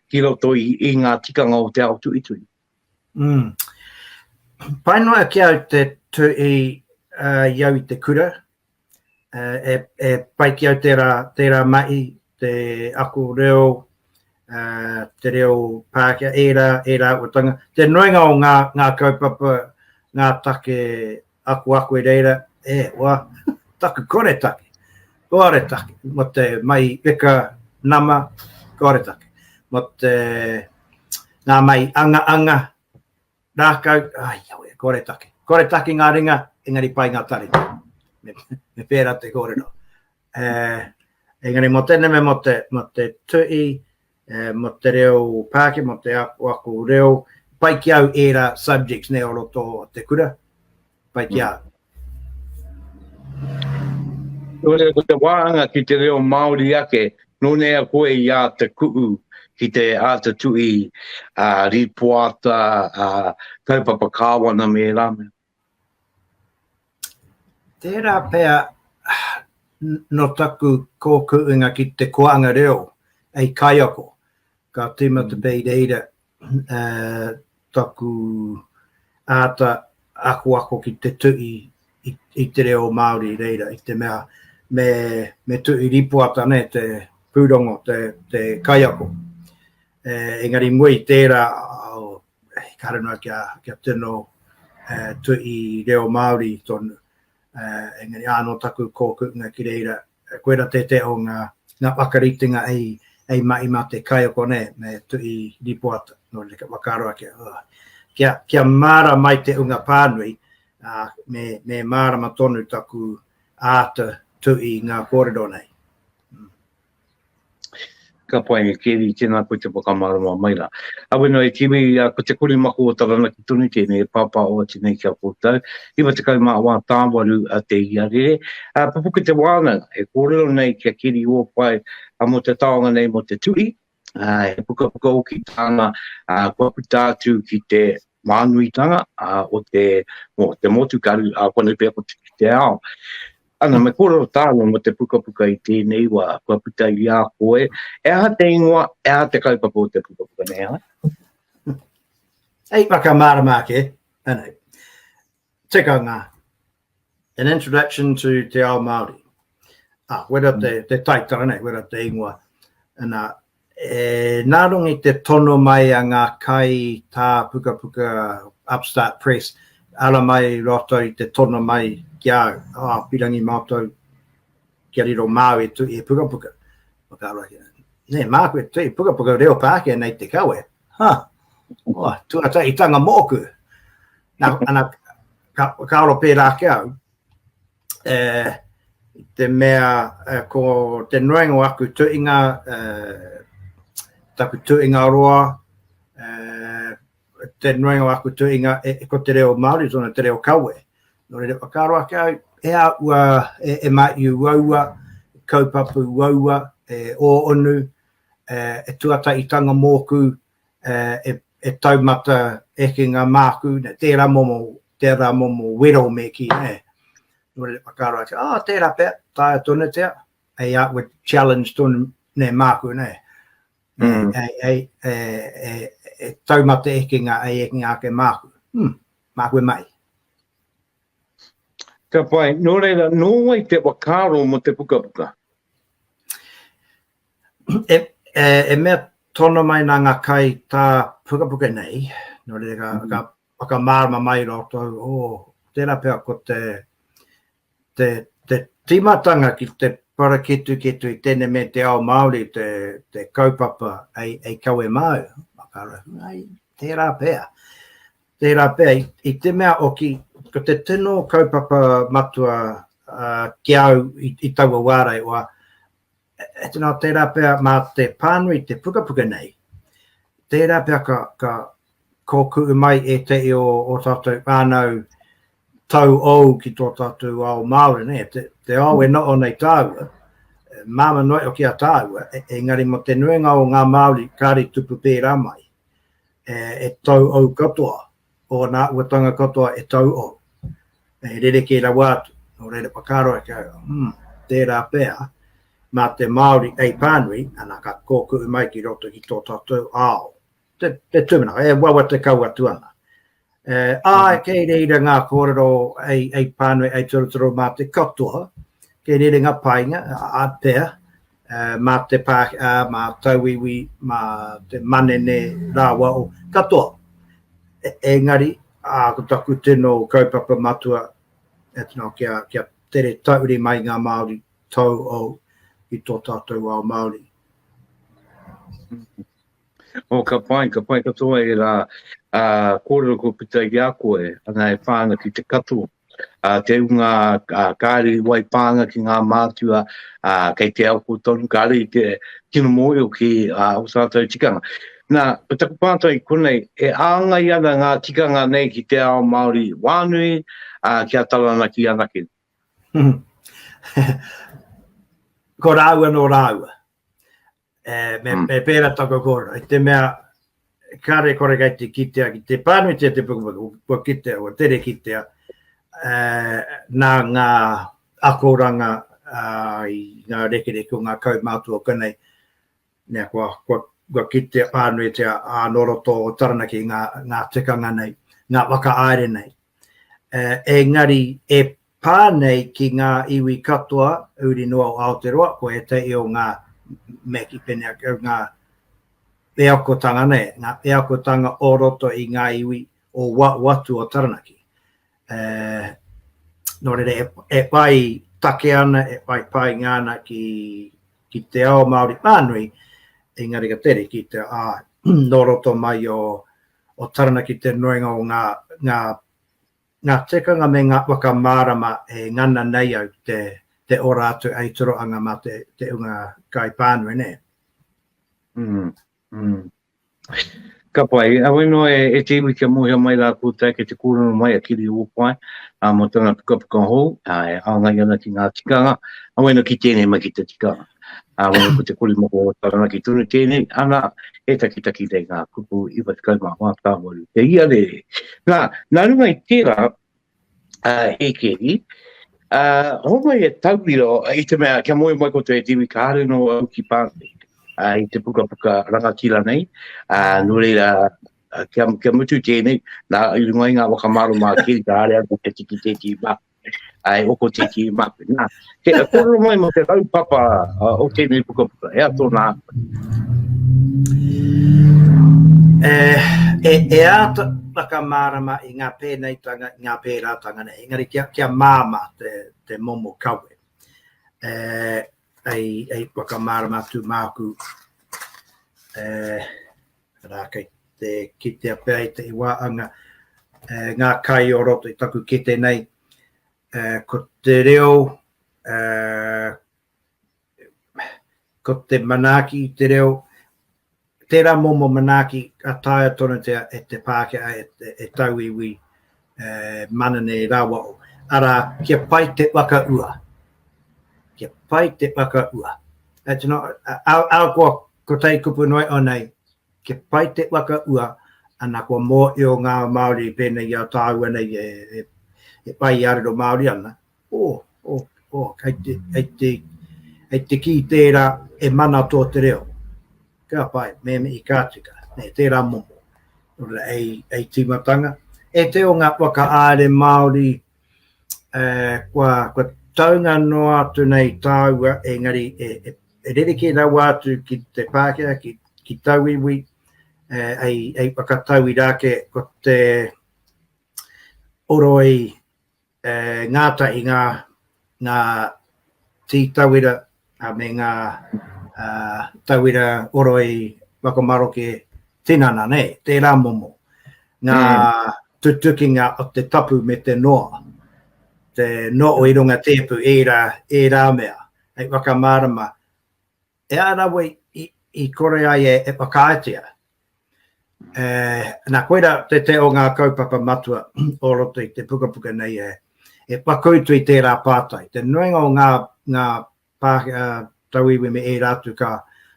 ki roto i, i ngā tikanga o te ao tuhituhi? Mm. Pai noa ki au te tuhi uh, i au i te kura, e, e pai ki au tērā, tērā mahi, te ako reo, uh, te reo Pākehā, ērā, ērā āhuatanga. Te nuinga o ngā, ngā kaupapa, ngā take ako ako i reira, e, wā, taku kore take, kore take, mo te mai weka nama, kore take. Mo te ngā mai anga anga, Rākau, ai, awe, kore take. Kore take ngā ringa, engari pai ngā taringa. Me, me pērā te kōrero. Eh, engari mō tēnei mea, mō te, mō te tuhi, eh, mō te reo Pākehā, mō te ako, ako reo, pai ki au ērā subjects nei o roto o te kura, pai ki au. Nō reira, ko te wāhanga ki te reo Māori ake, nō nea koe i āta ku'u ki te āta tuhi ā, rīpoata, ā, kaupapa kāwana me ērā mea? Tērā pea nō taku kōku'unga ki te koanga reo hei kaiako, ka tīmata pea i reira taku āta akoako ki te tuhi i te reo Māori i reira, i te mea me, me tuhi ripoata nē, te pūrongo, te, te kaiako. E, engari mua i tērā, oh, kāre noa kia, kia tino e, tuhi reo Māori tonu. E, engari ānō taku kōku'unga ki reira, Koira tētehi o ngā, ngā whakaritenga ei, ei mahi mā te kaiako nē, me tuhi ripoata, nō reira ka whakaaro ake, oh, kia, kia mārama ai te hunga pānui, ā, me, me mārama tonu taku āta tuhi i ngā kōrero nei. Ka pai e Keri, tēnā koe te whakamārama mai rā. Awena e Kimi, ko te korimako o Taranaki tonu tēnei e pāpāho atu nei ki a koutou. 94 tāwaru a te iarere. Pupuke te wānanga, e kōrero nei ki a Keri Ōpae mō te taonga nei mō te tuhi, he pukapuka hoki tāna kua puta atu ki te mānuitanga o te, o te motu karu, a konei pea ko te, te ao. Ana, me kōrero tāua mō te pukapuka i tēnei wā, kua puta i a koe. E aha te ingoa, e aha te kaupapa o te pukapuka nei, ha? Hei whakamārama ake, anei, tikanga. An Introduction to Te Ao Māori. Ah, wera te, te taitara nei, wera te ingoa. Ana, e, nā runga i te tono mai a ngā kai tā pukapuka Upstart Press, ara mai rātou i te tono mai ki a au, ah, pirangi mātou kia riro māu e tuhi he pukapuka. Whakaaro ake, nē, māku e tuhi pukapuka reo Pākehā nei te kawe. Ha, oh, tuatahitanga mōku. Nā, ana, ka, whakaaro pērā ake au, e, te mea e, ko te nuinga o aku tuhinga, e, taku tuhinga roa, e, te nuinga o aku tuhinga, e, ko te reo Māori, tōna te reo kawe. Nō reira, whakaaro ake au, e a ua, e, e mai uaua, kaupapa uaua, e ōonu, e, e tuatahitanga mōku, e, e taumata ekenga māku, ne, tērā momo, tērā momo wero me kī, ne. Nō reira, whakaaro ake, ah, tērā pea, taea tonu tea, hei a ua challenge tonu ne, māku, ne. Mm. Hei, hei, e, e, e taumata ekenga, hei ekenga ake māku. Hmm, māku e mai. Ka pai. Nō reira, nō wai te whakaaro mō te pukapuka? E, e, e mea tono mai nā ngā kai tā pukapuka nei, nō reira ka, mm -hmm. ka whakamārama mai rātou, oh, tērā pea ko te, te, te tīmatanga ki te paraketuketu i tēnei me te ao Māori, te, te kaupapa ei, ei kawe māu. Whakaaro, ai, tērā pea. Tērā pea, i, i te mea oki, ko te tino kaupapa matua uh, ki au i, i taua wā rei, oa, e tino tērā pea mā te pānui te pukapuka nei, tērā pea ka, ka kōku'u mai ētehi o, o tātou whānau tau ou ki tō tātou ao Māori, nē, te, te ao e noho nei tāua, māmā noa iho ki a tāua, e, engari mō te nuinga o ngā Māori kāre i tupu pērā mai, e, e tau ou katoa, o nā uatanga katoa e tau ou, e rerekē rawa atu, nō reira whakaaro ake au, hmm, tērā pea, mā te Māori ei pānui, ana ka kōkuhu mai ki roto ki tō tātou ao. Te, te tūmanako, e wawata kau atu ana. E, āe, kei reira ngā kōrero ei, ei pānui, ei torotoro mā te katoa, kei reira ngā painga, a, pea, e, mā te Pākehā, mā tauiwi, mā te manene rāwao, katoa. E, engari, ā, ko taku tino kaupapa matua, e tino, kia, kia tere tauri mai ngā Māori tauhou i tō tātou ao Māori. Oh, ka pai, ka pai katoa e rā uh, kōrero kua puta i a koe, ana e whānga ki te katoa. Uh, te unga uh, kāre i wai pānga ki ngā mātua, uh, kei te ako tonu, kāre i te tino mōhio ki uh, o tātou tikanga. Nā, ko taku pātai konei, e āngai ana ngā tikanga nei ki te ao Māori wānui, uh, ki a Taranaki anake. Ko rāua nō rāua. E, me, mm. me pērā taku kōrero. I te mea, kāre kore kei te kitea, ki te pānuitia te pukapuka, kua kitea, kua tere kitea, e, nā ngā akoranga uh, i ngā rekereke o ngā kaumātua konei, nea, kua, kua, kua kitea pānuitia ā nō roto o Taranaki ngā, ngā tikanga nei, ngā whakaāere nei. E, engari, e pā nei ki ngā iwi katoa huri noa o Aotearoa, ko ētahi o ngā me kī pēnei ake au, ngā wheakotanga nei, ngā wheakotanga o roto i ngā iwi o waho atu o Taranaki. E, nō reira, e, e whai take ana, e whai painga ana ki, ki te ao Māori whānui, engari ka tere ki te, ā, nō roto mai o, o Taranaki te nuinga o ngā, ngā Ngā tikanga me ngā whakamārama e ngana nei au te te ora atu hei tirohanga mā te te hunga kaipānui, nē? Mm, mm. Ka pai. Heoi noa e, e te iwi kia mōhio mai rā koutou kei te kōrero mai a Kiri Ōpae ā, mō tana pukapuka hou, ā, e hāngai ana ki ngā tikanga, heoi anō ki tēnei mai ki te tikanga. Ā, wai ko te korimako o Taranaki tonu tēnei, ana, e takitaki nei ngā kupu 94 tāwaru te iarere. Nā, nā runga i tērā, ā, e Keri, ā, homai e tauira i te mea, kia moe mai koutou e te iwi, kāre nō au ki pānui, ā, i te pukapuka rangatira nei, ā, nō reira, kia, kia mutu tēnei, nā, i runga i ngā whakamārama a Keri, kāre au te tiki tēti mā. Ai, oko tiki maku. Nā, ke, kōrero mai mō te raupapa o tēnei pukapuka, hea tōna āhua? E, e, e āta whakamārama i ngā pēneitanga, i ngā pērātanga nei, engari kia, kia māmā te, te momo kawe. E, ei, ei whakamārama atu māku, e, rā kei te kitea pea i te wā anga, e, ngā kai o roto i taku kete nei, e, ko te reo, e, ko te manaaki i te reo, tērā momo manaaki ka taea tonutia e te Pākehā, e, e, e tauiwi e, manene rawa o. Arā, kia pai te whakaua. Kia pai te whakaua. It's not, ahakoa ko tei kupu noa iho nei, kia pai te whakaua, ana kua mōhio ngā Māori pēnei i a tāua nei e, e, e whai arero Māori ana, oh, oh, oh, kei te, kei te, kei te kī tērā e mana tō te reo. Ka pai, me mihi ka tika, me tērā momo. Nō reira, ei, ei tīmatanga. E te o ngā whakaāere Māori, eh, kua, kua taunga noa atu nei tāua, engari e, e, e rerekē rawa atu ki te Pākehā, ki, ki tauiwi, eh, ei, ei whakatauira ake ko te oroi e, ngātahi ngā, ngā tī tauira me ngā uh, tauira oroi whakamaroke tinana, nē, tērā momo. Ngā mm. tutukinga o te tapu me te noa. Te noa i runga tēpu, ērā, ērā mea. Hei whakamārama, e a rawa i, i kore ai e, e whakaaetia. E, nā, koira te te o ngā kaupapa matua o roto i te pukapuka nei e, e whakautu i tērā pātai. Te nuinga o ngā, ngā Pākehā, tauiwi me ērā atu ka,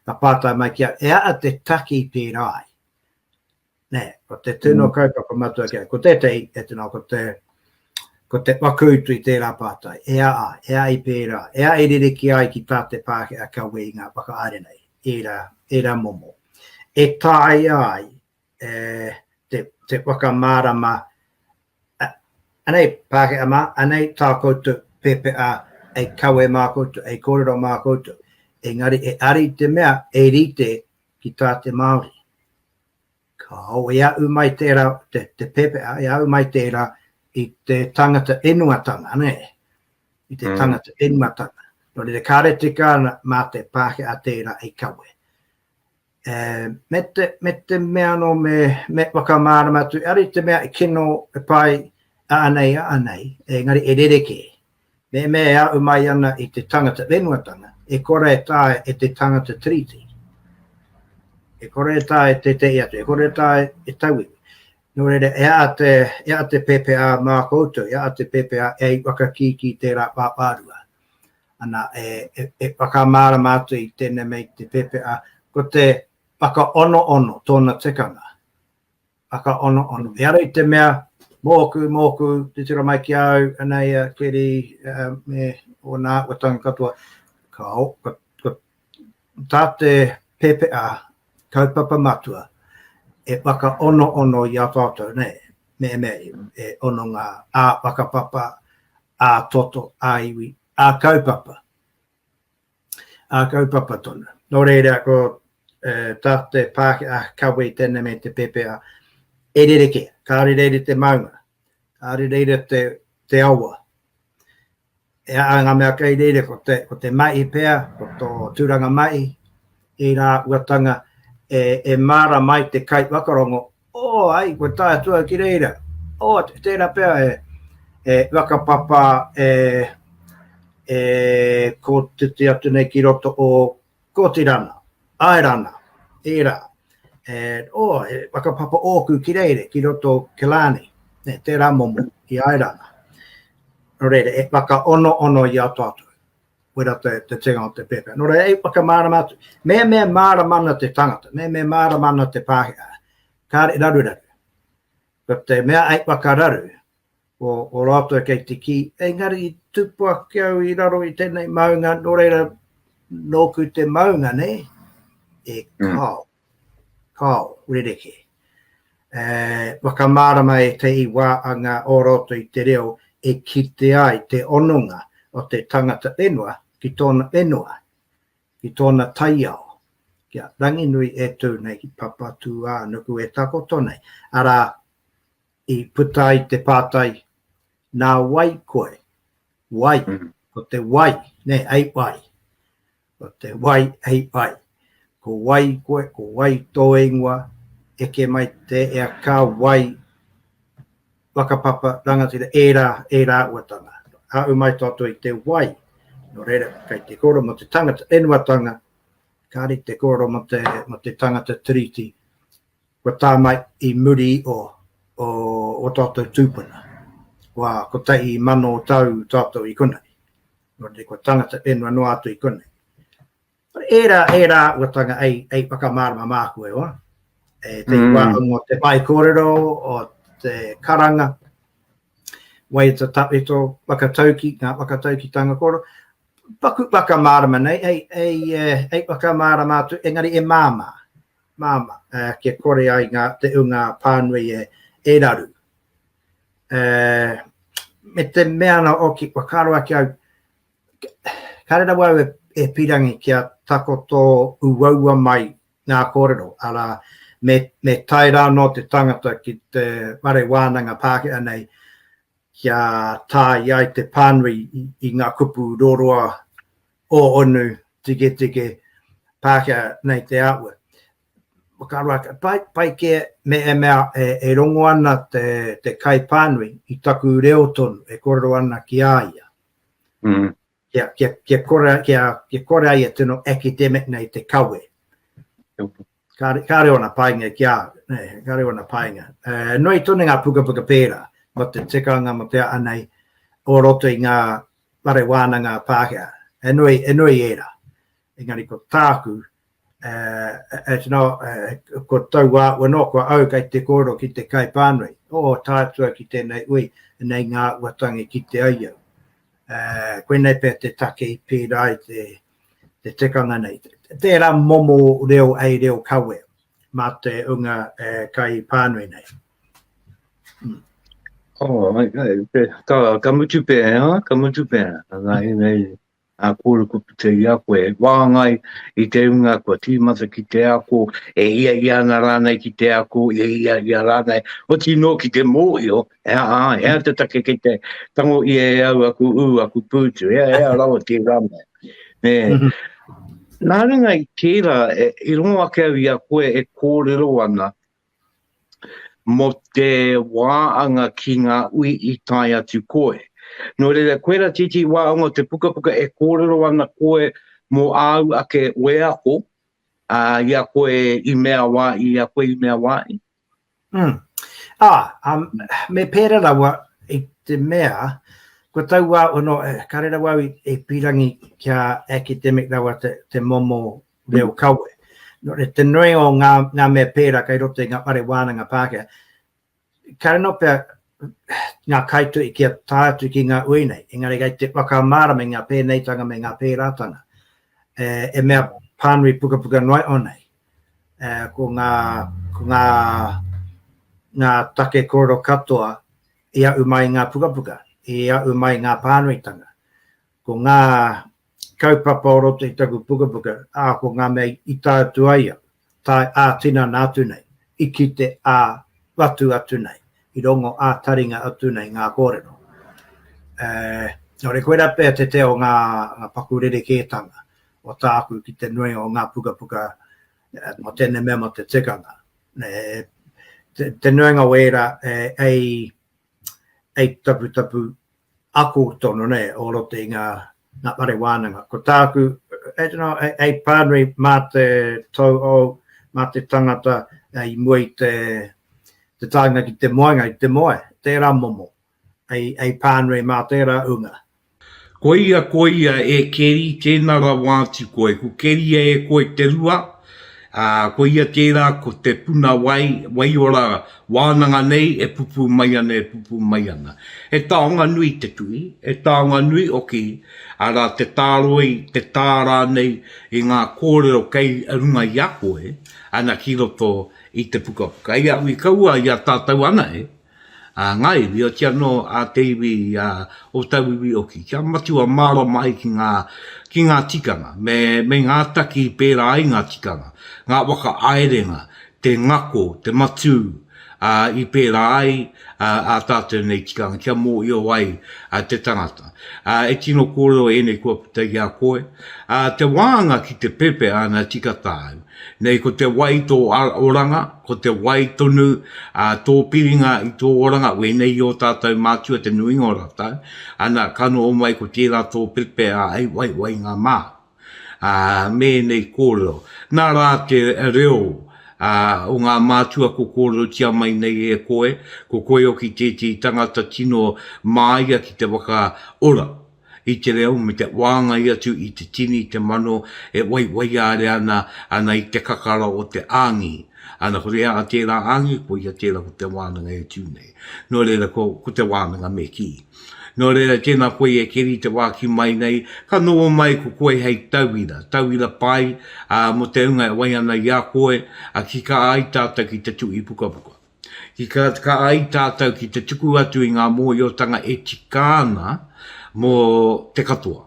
ka pātai mai ki a, e aha te taki pērā ai? Nē, ko te tino mm. kaupapa matua ki a, ko tētehi, e tino, ko te, ko te whakautu i tērā pātai, e a ai, e a i pērā, e a i ririki ai ki tā te Pākehā kawe i ngā whakahaere nei, ērā, ērā momo. E taea ai e, te, te whakamārama, anei Pākehā mā, anei tā koutou PPA, ei kawe mā koutou, ei kōrero mā koutou, engari e ari te mea e rite ki tā te Māori. Kāo, e ahu mai tērā, te, te PPA, e ahu mai tērā i te tangata whenuatanga, nē? I te mm. tangata whenuatanga. Nō reira, kāre tika ana mā te Pākehā tērā i kawe. E, me, te, me te mea anō me, me whakamārama atu, ari te mea e kino, e pai, a anei, a anei, engari e rerekē. Me mea e ahu mai ana i te tangata whenuatanga, e kore e taea e te tangata tiriti. E kore e taea e tētehi atu, e kore e taea e tauiwi. Nō reira, e aha te, e aha te PPA mā koutou, e aha te PPA e whakakīkī tērā pāpārua. Ana, e, e, e whakamārama atu i tēnei mea i te PPA, ko te whakaonoono tōna tikanga. Whakaonoono. Ehara i te mea, mōku, mōku, titiro mai ki a au, anei a Keri me ōna āhuatanga katoa. Ka, ka, ka, tā te PPA, kaupapa matua, e whakaonoono i a tātou, nē, mehemea e hononga ā-whakapapa, ā-toto, ā-iwi, ā-kaupapa. Ā-kaupapa tonu. Nō reira, ko tā te Pākehā kawe i tēnei me te PPA, e rerekē, kāore reira te maunga, kāore reira te, te awa. E aha ngā mea kei reira, ko te, ko te mahi pea, ko tō tūranga mahi, ērā āhuatanga e, e mārama ai te kaiwhakarongo, Oh, ai, kua tae atu au ki reira. Oh, tērā pea e, e whakapapa e, e kōtiti atu nei ki roto o Kōtirana, Aerana, ērā. E, oh, e whakapapa ōku ki reira, ki roto Killarney, e, tērā momo, i Aerana. Nō reira, e whakaonoono i a tātou. Wera te, te tinga o te pēpē. Nō reira, e whakamārama atu. Me me mārama ana te tangata, me me mārama ana te Pākehā, kāre raruraru. Ko te mea ai whakararu, o, o rātou kei te kī, engari i tupu ake au i raro i tēnei maunga, nō reira, nōku te maunga, nē? E mm. kāo. Kāo, rerekē. E, whakamārama e te iwa anga o roto i te reo. e kite ai te hononga o te tangata whenua ki tōna whenua, ki tōna taiao, ki a Ranginui e tū nei, ki Papatūānuku e takoto nei. Arā, i puta ai te pātai, nā wai koe? Wai, ko te wai, nē, ei wai. Ko te wai, ei wai. Ko wai koe, ko wai tō ingoa, eke mai te ea ka wai whakapapa rangatira, ērā, ērā uatanga. Ahu mai tātou i te wai, nō reira, kei te kōrero mō te tangata whenuatanga, kāre te kōrero mō te, mō te tangata tiriti, kua tā mai i muri o, o, o tātou tūpuna. Kua 1000 tau tātou i konei. Nō reira, kua tangata whenua noa atu i konei. Ērā, ērā uatanga ei, ei whakamārama māku e hoa. E te mm. wāhanga o te whai kōrero, o te karanga, waiata tawhito, whakatauki, ngā whakataukitanga kōrero. Paku whakamārama nei, ei, ei, eh, ei whakamārama atu, engari e māmā, māmā, eh, kia kore ai ngā, te unga pānui e, e raru. Eh, me te mea ana oki, whakaaro ake au, Kāre rawa au e pīrangi kia takoto uaua mai ngā kōrero, arā, me, me tae rā anō te tangata ki te whare wānanga Pākehā nei kia tae ai te pānui i, i ngā kupu roroa ō-onu, tiketike, Pākehā nei te āhua. Whakaaro ake, pai, pai kē me e mea e, e rongo ana te, te kaipānui i taku reo tonu e kōrero ana ki a ia. Mm. Kia, kia, kia, kore, kia, kia kore ai e tino academic nei te kawe. Kāre, kāre ona painga ki a, ne, kāre ona painga. Uh, nui tonu ngā pukapuka pērā, mo te tikanga, mo te aha nei, o roto i ngā whare wānanga Pākehā. E nui, e nui ērā. Engari ko tāku, uh, it's not, uh, ko tau wā, no, ko au kei te kōrero ki te kaipānui. O, tae atu au ki tēnei ui, nei ngā uatangi ki te ai au. Uh, koinei pea te take i pērā i te, te tikanga nei. Tērā momo reo ei reo kawe mā te unga uh, kaipānui nei. Mm. Oh, ai, ai, ka, ka mutu pea, ha? ka mutu pea. Nā, nei, Ā, kōrero kua puta i a koe, he wāngai i te hunga kua tīmata ki te ako, e hiahia ana rānei ki te ako, e hiahia rānei, oti nō ki te mōhio, he aha, he aha te take kei te tango ia e au aku ū, aku pūtu, he aha rawa tērā mea. Nē. Mm -hmm. Nā runga i tērā, e, i rongo ake au i a koe e kōrero ana, mō te wāanga ki ngā ui i tae atu koe. Nō reira, koera tītī wāanga o te pukapuka e kōrero ana koe mō āu ake wheako, ā, i a koe i mea wā, i a koe i mea wā i. Mm. Ā, um, me pērā rawa i te mea, ko tau wā, ono, kāre rawa au i, i pīrangi kia academic rawa te, te momo reo kawe. Nō reira, te nui o ngā, ngā mea pērā kei roto i ngā whare wānanga Pākehā, kāre nō pea ngā kaituhi kia tae atu ki ngā ui nei, engari kei te whakamārama i ngā pēneitanga me ngā pērātanga. E, e mea pānui pukapuka noa iho nei. E, ko ngā, ko ngā, ngā take kōrero katoa i ahu mai i ngā pukapuka, i ahu mai i ngā pānuitanga. Ko ngā kaupapa o roto i taku pukapuka, ā, ko ngā mea i tae atu ai au, tae ā-tinana atu nei, i kite ā-whatu atu nei, i rongo ā-taringa atu nei ngā kōrero. E, nō reira, koirā pea te te o ngā, ngā paku rerekētanga o tāku ki te nui o ngā pukapuka mō tēnei mea mō te tikanga. E, te, te nuinga o ērā, e, ei, ei taputapu ako tonu nei o roto i ngā, ngā whare wānanga. Ko tāku, I don't know, hei pānui mā te tauhou, mā te tangata i mua i te, te taenga ki te moenga, i te moe, tērā momo, hei, hei pānui mā tērā unga. Koia, koia, e Keri, tēnā rawa atu koe. Ko keria e koe te rua, ā, koia tērā ko te puna wai, waiora wānanga nei e pupū mai ana, e pupū mai ana. He taonga nui te tuhi, he taonga nui hoki, arā, te tāroi, te tā rānei i ngā kōrero kei runga i a koe, ana ki roto i te pukapuka. I a, i kaua i a tātou anahe. a ngā iwi, oti anō a te iwi o tauiwi oki, kia matua mārama ai ki ngā, ki ngā tikanga, me, me ngā taki i pērā ai ngā tikanga, ngā waka aerenga, te ngako, te matū, ā, i pērā ai ā tātou nei tikanga, kia mōhio ai te tangata. Ā, e tino kōrero ēnei kua puta i a koe. Ā, te wānga ki te pepe āna tika tāu. Nei ko te wai tō oranga, ko te wai tonu ā, tō piringa i tō oranga, wēnei i ō tātou mātua te nuinga o rātou, ana, ka noho mai ko tērā tō pepe ā, hei waiwainga mā. Ā, me ēnei kōrero. Nā rā te reo ā, o ngā mātua ko kōrerotia mai nei e koe, ko koe hoki tētehi tangata tino māia ki te whakaora i te reo me te wāngai atu i te tini, te mano e waiwaiāre ana, ana i te kakara o te āngi. Ana, ko te aha tērā āngi, koia tērā ko te wānanga e tū nei. Nō reira, ko, ko te wānanga me kī. Nō reira, tēnā koe e Keri te wā ki mai nei, ka noho mai ko koe hei tauira, tauira pai, ā, mō te hunga e wai ana i a koe, ā, ki ka ai tātou ki te tuhi pukapuka. Ki ka, ka ai tātou ki te tuku atu i ngā mōhiotanga e tika ana mō te katoa.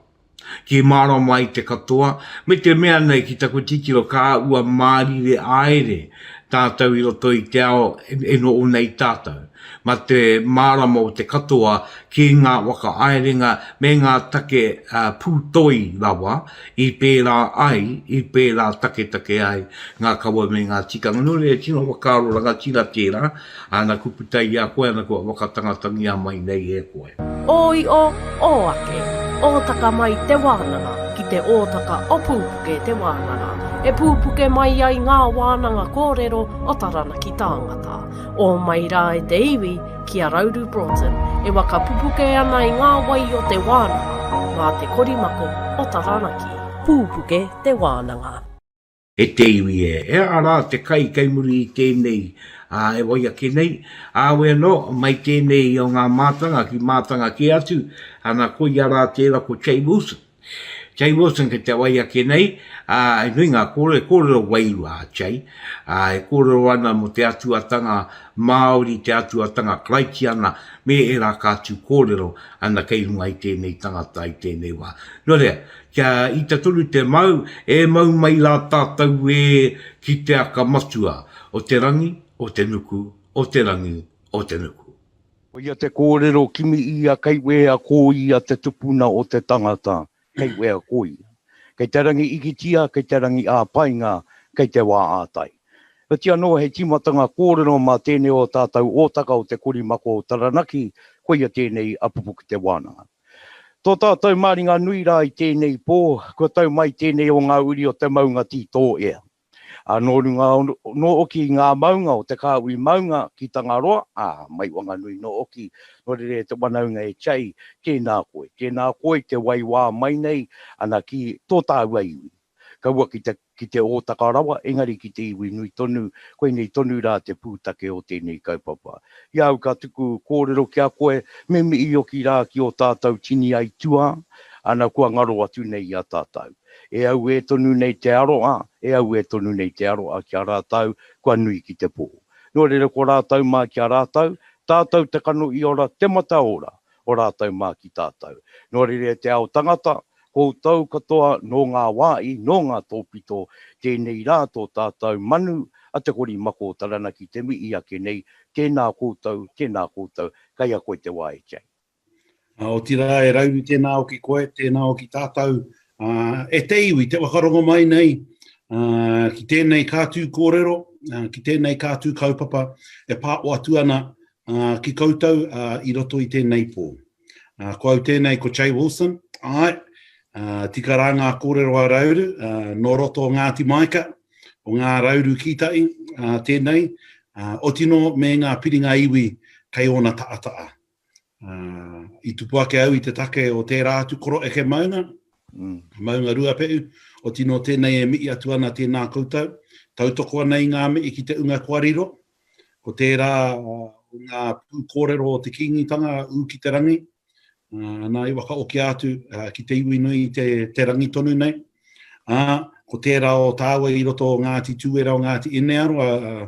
Ki mārama ai te katoa, me te mea nei ki taku titiro ka ua mārire aere tātou i roto i te ao e noho nei tātou. Ma te mārama o te katoa ki ngā whakahaerenga me ngā take pūtoi rawa i pērā ai, i pērā taketake ai ngā kawa me ngā tikanga. Nō reira, tino whakaaro rangatira tērā, Āna kupu tai i a koe, ana kua whakatangatangia mai nei e koe. Ō io, ō ake, ōtaka mai te wānanga ki te ōtaka o Pūpuke te wānanga, e pūpuke mai ai ngā wānanga kōrero o Taranaki tāngata. Ō mai rā e te iwi ki a Rauru Broughton e waka pupuke ana i ngā wai o te wānanga mā te korimako o Taranaki. Pūpuke te wānanga. E te iwi e, e aha rā te kai kei muri i tēnei, ā, e wai ake nei, ā, we anō, mai tēnei o ngā mātanga ki mātanga kē atu, ana, koia rā tērā ko Che Wilson. Che Wilson kei te wai ake nei, ā, he nui ngā kōrero, he kōrero wairua a Che, ā, e kōrero ana mō te atuatanga Māori, te atuatanga Karaitiana, me ērā ka atu kōrero, ana, kei runga i tēnei tangata i tēnei wā. Nō reira, Kia ita tonu te mau, e mau mai rā tātou e ki te aka matua o te rangi, o te nuku, o te rangi, o te nuku. Koia te kōrero kimi ia kei wea ko ia te tupuna o te tangata, kei wea ko ia. Kei te rangi ikitia, kei te rangi ā-painga, kei te wā ā-tai. Heoti anō he tīmatanga kōrero mā tēnei o tātou ōtaka o te korimako o Taranaki, koia tēnei a Pupuke te Wānanga. Tō tātou māringa nui rā i tēnei pō, kua tau mai tēnei o ngā uri o te maunga Tītōea. Ā, nō runga nō oki i ngā maunga o te kāhui maunga ki Tangaroa, ā, mai Wanganui nō oki, nō reira e te wanaunga e Chey, tēnā koe, tēnā koe te waiwā mai nei, ana ki tō tāua iwi. Kaua ki te, ki te ōtaka rawa, engari ki te iwi nui tonu, koinei tonu rā te pūtake o tēnei kaupapa. I a au ka tuku kōrero ki a koe, me mihi hoki rā ki ō tātou tini aituā, ana kua ngaro atu nei i a tātou. E auē tonu nei te aroha, e auē tonu nei te aroha ki a rātou, kua nui ki te pō. Nō reira ko rātou mā ki a rātou, tātou te kanohi ora, te mataora o rātou mā ki tātou. Nō reira e te ao tangata, Koutou katoa nō ngā wāi, nō ngā tōpito, tēnei rā tō tātou manu a Te Korimako o Taranaki te mihi ake nei, tēnā koutou, tēnā koutou, kei a koe te wā e Jane. Otirā e Rauru tēnā hoki koe, tēnā hoki tātou e te iwi te whakarongo mai nei ki tēnei kātū kōrero, ki tēnei kātū kaupapa e pāo atu ana ki koutou i roto i tēnei pō. Ko au tēnei ko Che Wilson, āe, tika rā ngā kōrero a Rauru, nō roto o Ngāti Maika, o ngā Rauru Kīta'i tēnei, otino me ngā piringa iwi kei ōna taʻataʻa. I tupu ake au i te take o tērā atu koro eke maunga, maunga Ruapeʻu, otino tēnei e mihi atu ana tēnā koutou, tautoko ana i ngā mihi ki te unga kua riro, Ko tērā o ngā pūkōrero o te Kīngitanga ū ki te rangi, nā i whakaokia atu ki te iwi nui i te, te rangi tonu nei. Ā, ko tērā o tāua i roto o Ngāti Tūera o Ngāti Inearo, a, a,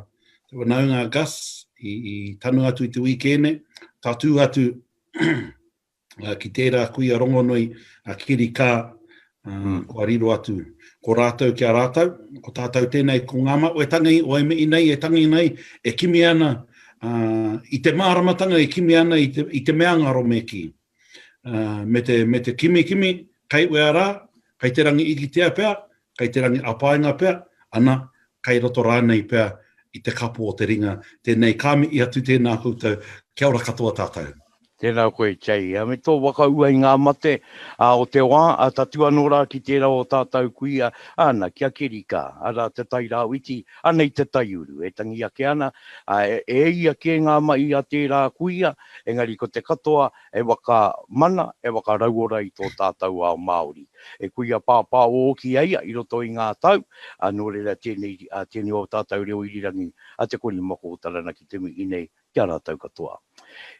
te whanaunga a Gus, i, i tanu atu i te wīkēne. Tatū atu ki tērā kuia rongonui a Kiri Kaa, kua riro atu ko rātou ki a rātou, ko tātou tēnei ko ngā mao e tangi o e mihi nei, e tangi nei, e kimi ana i te māramatanga, e kimi ana i te, i te mea ngaro me kī. Me te, me te kimikimi, kei wea rā, kei te rangi ikitea pea, kei te rangi apaenga pea, ana, kei roto rānei pea i te kapo o te ringa, tēnei ka mihi atu tēnā koutou, kia ora katoa tātou. Tēnā koe Jay, me tō whakaua i ngā mate o te wā, tatū anō rā ki tērā o tātou kuia, ana, ki a Kerika, arā, Te Tairāwhiti, anei te taiuru, e tangi ake ana, e ia kē ngā mahi a tērā kuia, engari ko te katoa e waka mana, e waka rauora i tō tātou ao Māori. E kuia pāpā ōki a ia i roto i ngā tau, ā, nō reira tēnei, tēnei o tātou reo irirangi a Te Korimako o Taranaki te mihi nei ki a rātou katoa.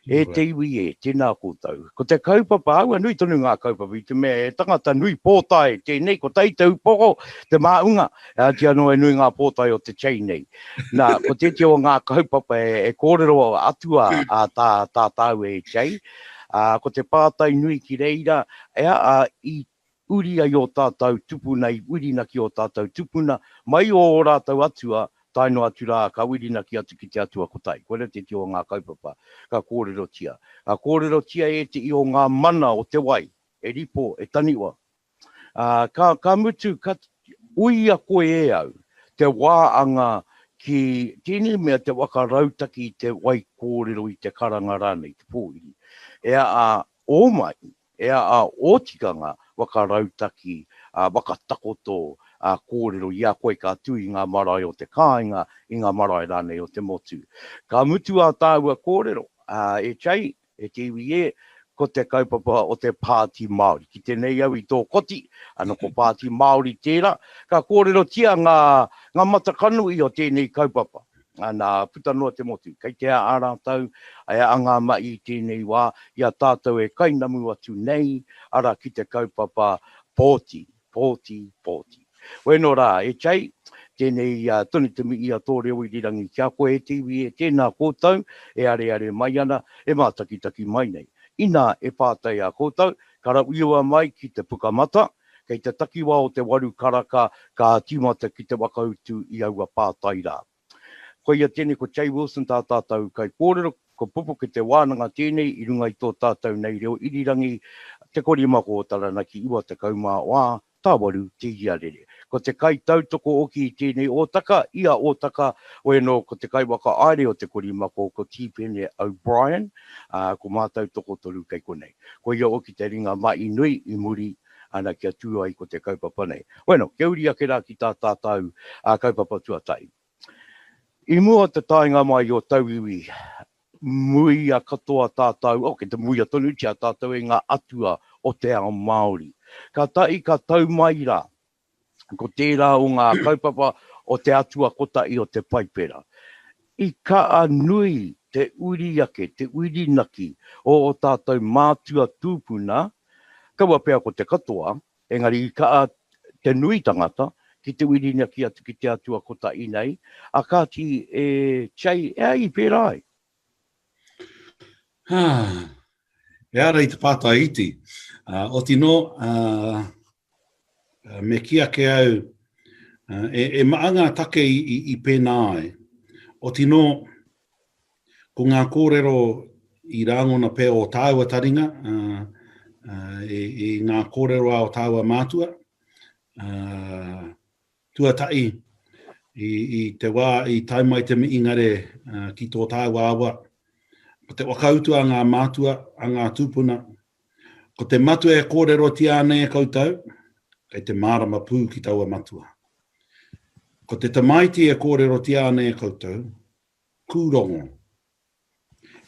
E te iwi e, tēnā koutou. Ko te kaupapa, aua nui tonu ngā kaupapa i te mea he tangata nui pōtae tēnei, kotahi te upoko, te māunga, ati anō e nui ngā pōtae o te chain nei. Nā, ko tētehi o ngā kaupapa e, e kōrero atu a, a tā, tā tāu e Jay, ā, ko te pātai nui ki reira, ea, ā, i uri ai ō tātou tupuna i whirinaki ō tātou tupuna mai o ō rātou atua tae noa atu rā ka whirinaki atu ki te Atua kotahi. Koira tētehi o ngā kaupapa ka kōrerotia. Ka kōrerotia ētehi o ngā mana o te wai, e ripo, e taniwa. Ā, ka, ka mutu, ka uia koe e au te wā anga ki tēnei mea te waka rautaki i te wai kōrero i te karanga rānei, te pōhiri. Ea, ā, ō mai, Ea a ō tikanga waka rautaki, a waka takoto, a kōrero i a koe ka tū i ngā marae o te kāinga, i ngā marae rānei o te motu. Ka mutu ā tāua kōrero, a e Chey, e te iwi e, ko te kaupapa o te Pāti Māori. Kite nei au i tō koti, ana ko Pāti Māori tērā, ka kōrerotia ngā, ngā matakanohi o tēnei kaupapa. Nā, puta noa te motu, kei te ā rātou, e anga mahi i tēnei wā, i a tātou e kainamu atu nei, arā ki te kaupapa pōti, pōti, pōti. Wēno rā, e Chey, tēnei tonu te mihi a tō reo irirangi ki a koe e te iwi e tēnā koutou e areare mai ana, e mātakitaki mai nei. Inā e pātai a koutou, karawhiua mai ki te Pukamata, Kei te takiwā o te waru karaka ka tīmata ki te whakautu i aua pātai rā. Koia tēnei ko Jay Wilson tā tātou kaikōrero, ko Pupuke te wānanga tēnei i runga i tō tātou nei reo irirangi, Te Korimako o Taranaki 94, Tāwaru te iarere. Ko te kaitautoko oki i tēnei ōtaka, i a ōtaka, wēnō ko te kaiwhakaāere o Te Korimako ko Tīpene O'Brien, ā, ko mātou tokotoru kei konei. Koia oki te ringa mahi nui i muri ana kia tū ai ko te kaupapa nei. Bueno, kia uri ake rā ki tā tātou kaupapa tuatahi. I mua o te taenga mai o tauiwi, muia katoa tātou, oh, kei te muia tonutia tātou e ngā atua o te ao Māori. Kātahi ka tau mai rā, ko tērā o ngā kaupapa o te atua kotahi o te Paipera. I kaa nui te uri ake, te whirinaki o ō tātou mātua tūpuna, kaua pea ko te katoa, engari i kaa te nui tangata ki te whirinaki atu ki te atua kotahi nei, a kāti e Chey, e ai i pērā ai? E ara i te pātai iti. Oti nō, me kī ake au, e, e maa ngā take i, i, i pēnā ai. Oti nō, ko ngā kōrero i rāngona pea o tāua taringa, i, i ngā kōrero a o tāua mātua, Tuatahi, i, i te wā i tae mai te mihingare ki tō tāua awa, ko te whakautu a ngā mātua, a ngā tūpuna, ko te matua e kōrerotia ana e koutou, kei te mārama pū ki taua matua. Ko te tamaiti e kōrerotia ana e koutou, kūrongo.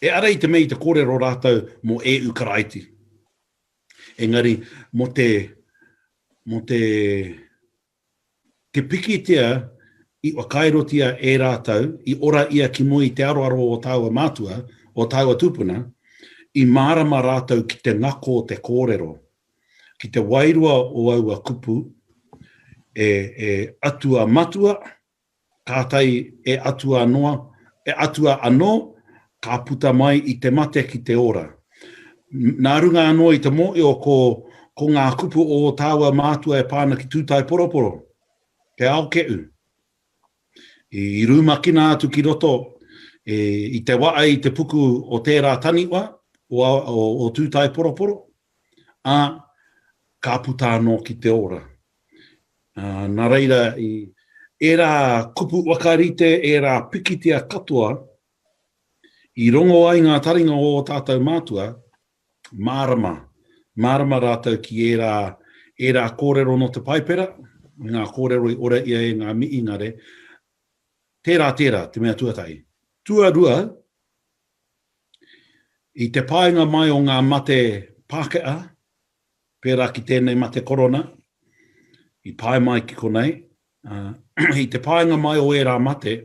E ara i te mea i te kōrero rātou mō Ēu Karaiti. Engari, mō te, mō te, te pikitia i whakaerotia e rātou, i ora ia ki mua i te aroaro o tāua mātua, o tāua tūpuna, i mārama rātou ki te ngako o te kōrero, ki te wairua o aua kupu, e, e atua matua, Kātahi e atua noa, e atua anō, Ka puta mai i te mate ki te ora. Nā runga anō i te mōio ko, ko ngā kupu o ō tāua mātua e pā ana ki Tūtaeporoporo, te aoke'u. I rumakina atu ki roto e, i te waa i te puku o tērā taniwha, o, o, o Tūtaeporoporo, ā, ka puta anō ki te ora. Ā, nā reira, i ērā kupu whakarite, ērā pikitia katoa, I rongo ai ngā taringa o ō tātou mātua, mārama, mārama rātou ki ērā, ērā kōrero nō te Paipera, ngā kōrero i ora ia e ngā mihinare, tērā, tērā, te mea tuatahi. Tuarua, i te paenga mai o ngā mate Pākehā, pērā ki tēnei mate korona, i pae mai ki konei, ā, i te paenga mai o ērā mate,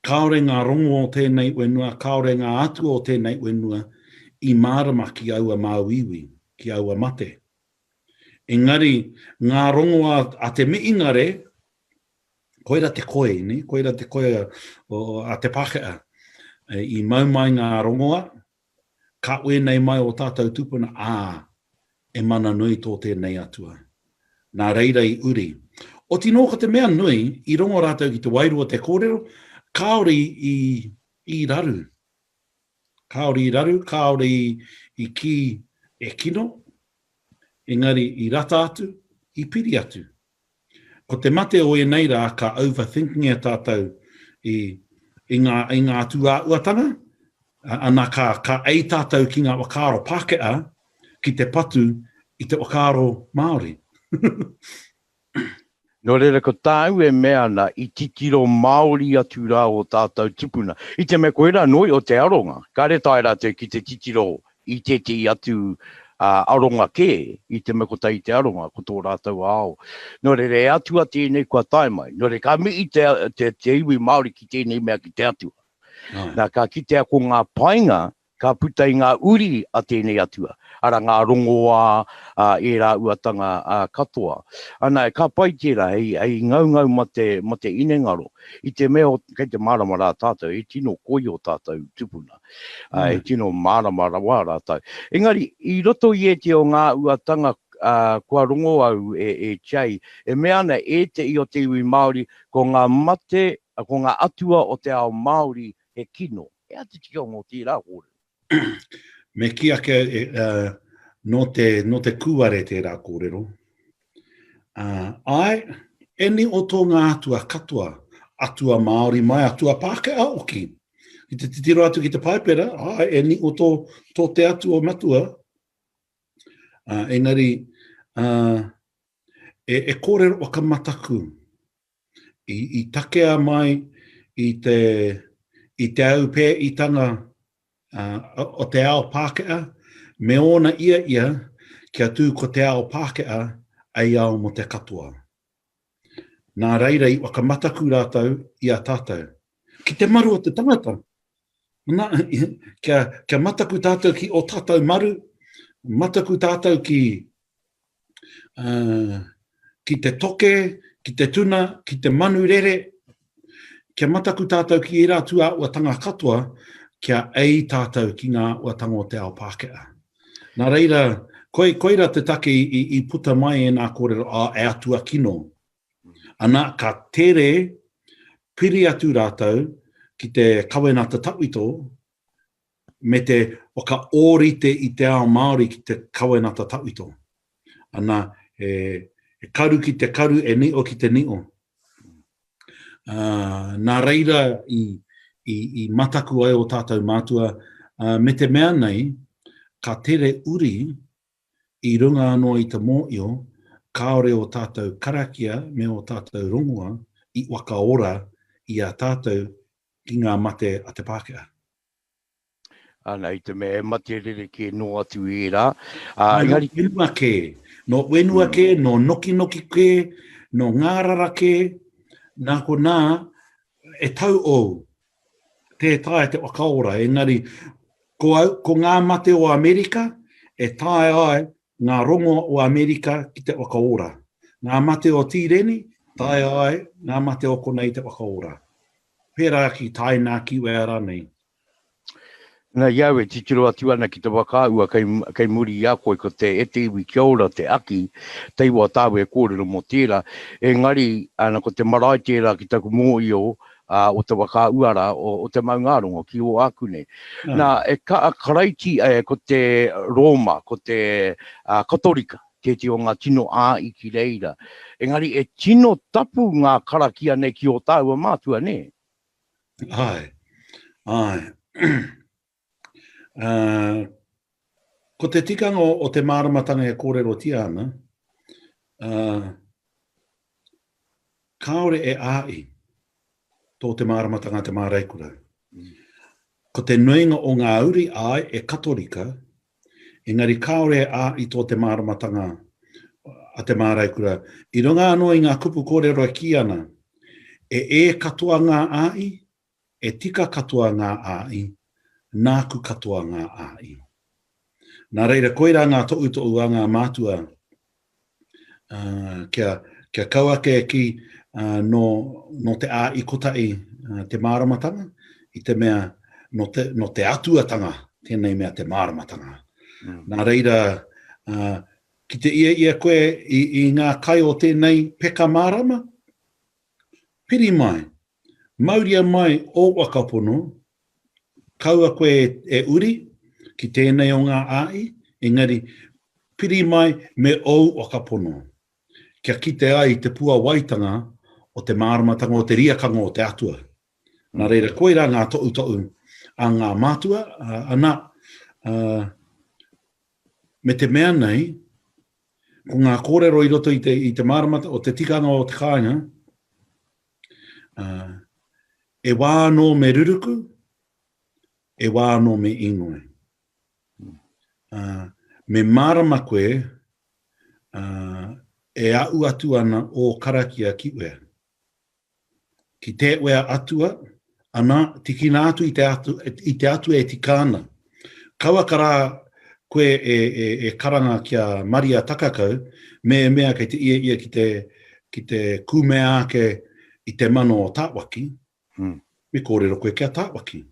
Kāore ngā rongo o tēnei whenua, kāore ngā atua o tēnei whenua i mārama ki aua māuiui, ki aua mate. Engari, ngā rongo a, a te miingare, koira te koi, ne? koira te koi a, a te Pākehā. I mau mai ngā rongoa, Ka wēnei mai o tātou tupuna, ā, e mana nui tō tēnei Atua. Nā reira i uri. Oti nō ko te mea nui, i rongo rātou ki te wairua te kōrero, kāore i, i raru. Kāore i raru, kāore i, i kī e kino, engari i rata atu, i piri atu. Ko te mate o ēnei rā ka overthinkingia tātou i, i ngā, i ngā tūāuatanga, ana ka, ka ei tātou ki ngā whakaaro Pākehā ki te patu i te whakaaro Māori. Nō reira ko tāu e mea ana i titiro Māori atu rā ō tātou tupuna, i te mea koirā noi o te aronga, kāre tae rātou ki te titiro i tētehi atu aronga kē, i te mea kotahi te aronga, ko tō rātou ao. Nō reira, e atua tēnei kua tae mai. Nō reira, ka mihi te, te, te iwi Māori ki tēnei mea ki te atua. Nā, ka kitea ko ngā painga ka puta i ngā uri a tēnei atua, arā ngā rongoā, ā, ērā uatanga ā, katoa. Ana, ka pai tērā hei, hei ngaungau ma te, ma te inengaro, i te mea o, kei te mārama rā tātou, he tino koi ō tātou tupuna. Ā, he tino mārama rawa rātou. Engari, i roto i ētehi o ngā uatanga kua rongo au e, e Jay, e mea ana ētehi o te iwi Māori, ko ngā mate, ko ngā atua o te ao Māori he kino. He aha te tikanga o tērā kōrero? Me kī ake au, nō te, nō te kūare tērā kōrero. Āe, e niho tō ngā atua katoa, atua Māori mai, atua Pākehā hoki. Ki te titiro atu ki te Paipera, āe, e niho tō, tō te atua matua. Uh, engari, uh, e, e kōrero whakamataku i, i takea mai i te, i te aupēitanga uh, o te ao Pākehā, me ōna ia ia kia tū ko te ao Pākehā ei ao mō te katoa. Nā reira i whakamataku rātou i a tātou. Ki te maru o te tangata. Nā, kia, kia mataku tātou ki o tātou maru, mataku tātou ki, uh, ki te toke, ki te tuna, ki te manu rere, kia mataku tātou ki ērā tūāhuatanga katoa, kia ei tātou ki ngā āhuatanga o te ao Pākehā. Nā reira, koi, koira te take i, i, i puta mai ēnā kōrero, a, e atua kino. Ana, ka tere piri atu rātou ki te kawenata tawhito, me te whakaōrite i te ao Māori ki te kawenata tawhito. Ana, he, he karu ki te karu, e niho ki te niho. Uh, nā reira i, i, i mataku ai o tātou mātua, uh, me te mea nei, ka tere uri i runga anō i te mōio, kāore o tātou karakia me o tātou rongoa i whakaora i a tātou ki ngā mate a te Pākehā. Ana, i te mea e mate rerekē noa atu ērā. Ā, engari... Nō whenua kē, nō whenua kē, nō nokinoki kē, nō ngārara kē, nā konā, e tau ōu, tē taea te whakaora, engari, ko au, ko ngā mate o Amerika, e taea ai ngā rongo o Amerika ki te whakaora. Ngā mate o Tīreni, taea ai ngā mate o konei te whakaora. Pērā ki Taina, ki wea rānei. Na, i au e titiro atu ana ki te whakaahua kei, kei muri i a koe ko te e te iwi kia ora te aki, teiwa tāu e kōrero mō tērā, engari, ana, ko te marae tērā ki taku mōio, ā, o te whakaahua rā, o, o te maungārongo ki Ōākune. Nā, e ka, a Karaiti, e, ko te Rōma, ko te, ā, Katorika, tētehi o ngā tino āi ki reira. Engari, e tino tapu ngā karakia nei ki ō tāua mātua, nē? Āe, āe. Uh, ko te tikanga o, o te māramatanga e kōrerotia ana, uh, kāore e āi tō te māramatanga te māreikura. Mm. Ko te nuinga o ngā uri āe e katorika, engari kāore e āi tō te māramatanga a te māreikura. I runga anō i ngā kupu kōrero e kī ana, e ē katoa ngā āi, e tika katoa ngā āi, nāku katoa ngā āi. Nā reira, koirā ngā tohutohu a ngā mātua kia, kia kau ake ki nō, nō te āi kotahi te māramatanga, i te mea nō te, nō te atuatanga tēnei mea te māramatanga. Mm. Nā reira, uh, ki te ia ia koe i, i ngā kai o tēnei peka mārama, piri mai, mauria mai ō wakapono, Kaua koe e uri ki tēnei o ngā āi, engari piri mai me ōu whakapono, kia kite ai i te puawaitanga o te māramatanga o te riakanga o te Atua. Nā reira, koirā ngā tohutohu a ngā mātua, ana, me te mea nei, ko ngā kōrero i roto i te, i te māramatanga, o te tikanga o te kāinga, E wā anō me ruruku, e wā anō me inoi. Me mārama koe, e aʻu atu ana ō karakia ki wea. Ki te wea atua, ana, tikina atu i te atu, i te atua e tika ana. Kauaka rā koe e, e, e karanga ki a Maria Takakau, me e mea kei te ia ia ki te, ki te kūmea ake i te mana o Tāwaki, mm. me kōrero koe ki a Tāwaki.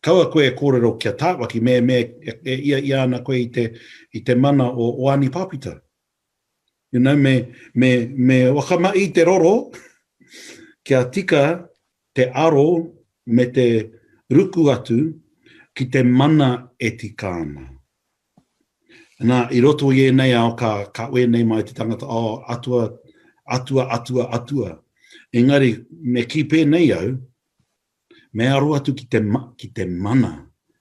Kaua koe e kōrero ki a Tāwaki me, me e, e ia ia ana koe i te, i te mana o, o Ani Pāpita. You know, me, me, me wakama'i te roro kia tika te aro me te ruku atu ki te mana e tika ana. Nā, i roto i ēnei ao ka, ka wēnei mai te tangata, oh, atua, atua, atua, atua. Engari, me kī pēnei au, me aro atu ki te, ki te mana,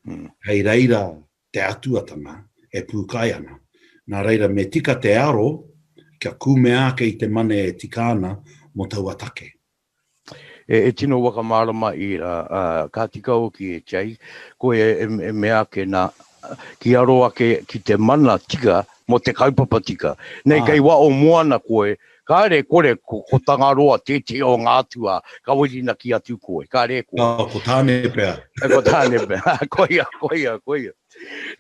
mm. hei reira te atuatanga e pūkai ana. Nā reira, me tika te aro kia kūmea ake i te mana e tika ana mō taua take. E, e tino whakamārama ērā, ā, ka tika hoki e Jay, koe e, e mea ake nā, ki aro ake ki te mana tika mō te kaupapa tika. Nei kei wao moana koe, kāre kore ko, ko Tangaroa tētehi o ngā atua ka whirinaki atu koe, kāre e kore. Oh, ko Tāne pea. Ko Tāne pea, koia, koia, koia.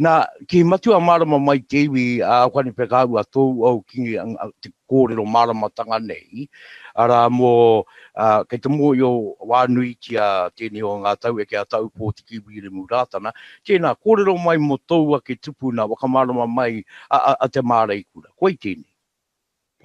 Nā, ki matua mārama mai te iwi a Hoani Pekāua tōu au ki te kōrero māramatanga nei, arā mō, kei te mōhio wānuitia tēnei o ngā taueke a Taupōtiki Wiremu Rātana, tēnā, kōrero mai mō tōu ake tupuna, whakamārama mai a Te Māreikura. Koe tēnei.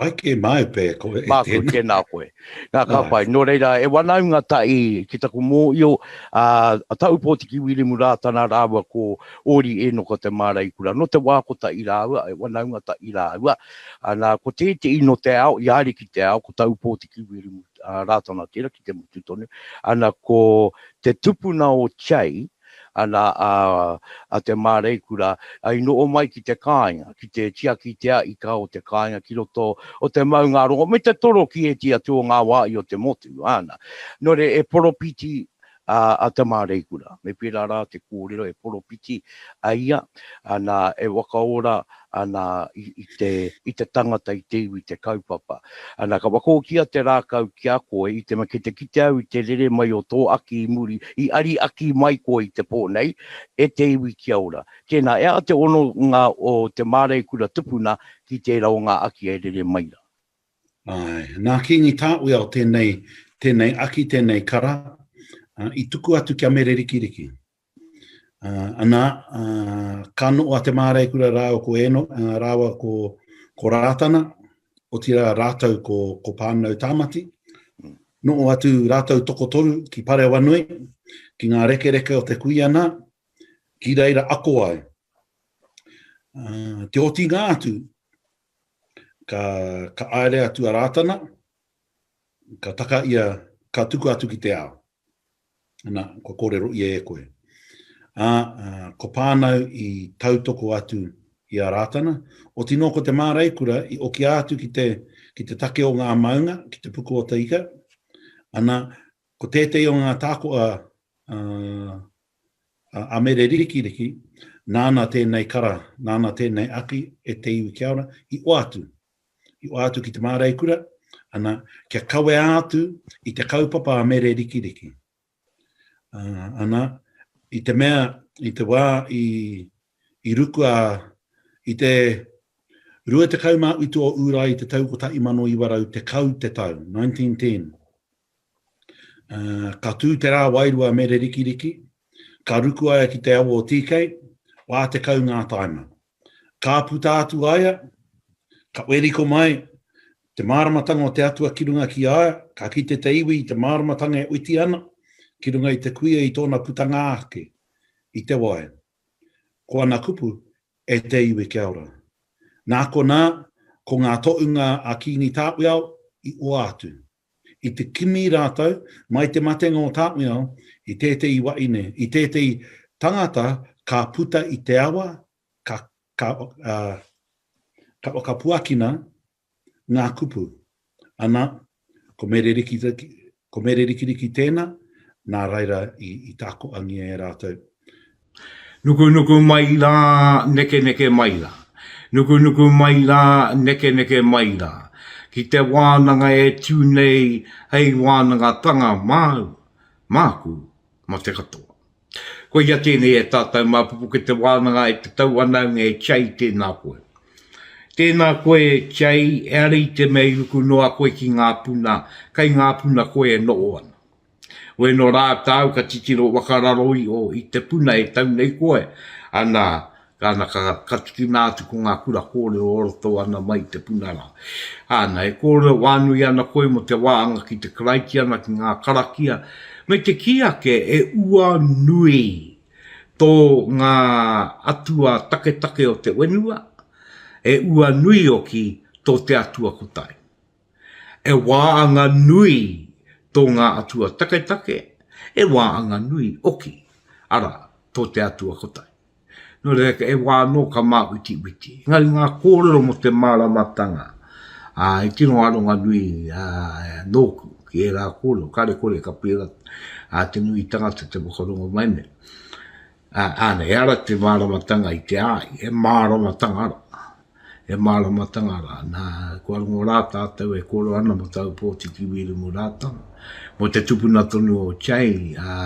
Pai kē māu pē koe e Māku, tēnā. tēnā koe. Nā, ka pai. Nō reira, e wanaunga tahi ki taku mōio, a, a Taupōtiki Wiremu Rātana rāua ko Ōri Ēnoka Te Māreikura. Nō te wā kotahi rāua, e wanaunga tahi rāua. Ana, ko tētehi nō te ao, i haere ki te ao, ko Taupōtiki Wiremu Rātana tērā, ki te motu tonu. Ana, ko te tupuna o Chey, ana a, a Te Māreikura, i noho mai ki te kāinga, ki te tiaki te ika o te kāinga ki roto o te maungārongo, me te toro ki ēti atu o ngā wāhi o te motu, āna. Nō reira, e poropiti a, a Te Māreikura, me pērā rā te kōrero e poropiti a ia, ana, e whakaora ana, i, i te, i te tangata, i te iwi, te kaupapa. Ana, ka whakaokia te rākau ki a koe, i te mea kei te kite au i te rere mai o tō aki i muri, i ari aki mai koe i te pō nei, e te iwi kia ora. Tēnā, e aha te hononga o te māreikura tupuna ki tērā o ngā aki e rere mai rā? Āe, nā Kīngi Tāwhiao tēnei, tēnei aki, tēnei kara, i tuku atu ki a Mere Rikiriki. Ana, ka noho a Te Māreikura rāua ko Eno, rāua ko, ko Rātana, otirā rātou ko, ko Pānau Tāmati. Noho atu rātou tokotoru ki Parewanui, ki ngā rekereke o te kuia nā, ki reira ako ai. Te otinga atu, ka, ka aere atu a Rātana, ka taka ia, ka tuku atu ki te ao. Ana, kua kōrero ia e koe. Ā, ko Pānau i tautoko atu i a Rātana, oti nō ko Te Māreikura i okia atu ki te, ki te take o ngā maunga, ki te puku o te ika, ana, ko tētehi o ngā tākoa a, a, a Mere Rikiriki, nāna tēnei kara, nāna tēnei aki e te iwi kia ora, i oatu. I oatu ki Te Māreikura, ana, kia kawea atu i te kaupapa a Mere Rikiriki. Uh, ana, i te mea, i te wā i, i rukua i te 27 o Ūrae i te tau 1910 te tau, 1910. Uh, ka tū te rā wairua a Mere Rikiriki, ka ruku aia ki te awa o Tīkei, wā tekau ngā taima. Ka puta atu aia, ka weriko mai te māramatanga o te Atua ki runga ki a ia, ka kite te iwi i te māramatanga e witi ana ki runga i te kuia i tōna putanga ake i te wai. Ko ana kupu, E te iwi kia ora. Nā konā, ko ngā tohunga a Kīngi Tāwhiao i oa atu. I te kimi rātou, mai te matenga o Tāwhiao, i tētehi waine, i tētehi tangata ka puta i te awa, ka, ka, uh, ka whakapuakina ngā kupu. Ana, ko Mere Rikiriki, ko Mere Rikiriki tēnā, nā reira i, i tākoangia e rātou. Nukunuku mai rā, nekeneke mai rā. Nukunuku mai rā, nekeneke mai rā. Ki te wānanga e tū nei hei wānangatanga māu, māku, mā te katoa. Koia tēnei e tātou mā Pupuke te wānanga e te tauanaunga e Chey tēnā koe. Tēnā koe Chey, ehara i te mea i ruku noa koe ki ngā puna, kei ngā puna koe e noho ana. Weno rā tāu ka titiro whakararo iho i te puna e tau nei koe, ana, ana ka, ka tukuna atu ko ngā kura kōrero o roto ana mai i te puna rā. Ana, e kōrero wānui ana koe mō te wāanga ki te Karaitiana, ki ngā karakia, me te kī ake e ua nui tō ngā atua taketake o te whenua, e ua nui hoki tō te Atua kotahi. E wāanga nui tō ngā atua taketake, e wāanga nui oki, arā, tō te Atua kotahi. Nō reira, e wā anō ka māwitiwiti. Engari ngā kōrero mō te māramatanga, ā, i tino aronga nui nōku ki ērā kōrero, kāre kore ka pērā te nui tangata te whakarongo mai nei. Ā, āna, e ara te māramatanga i te āi, he māramatanga rā. He māramatanga rā. Nā, kua rongo rā tātou e kōrero ana mō tāu pōtiki Wiremu Rātana, mō te tupuna tonu o Chey, ā,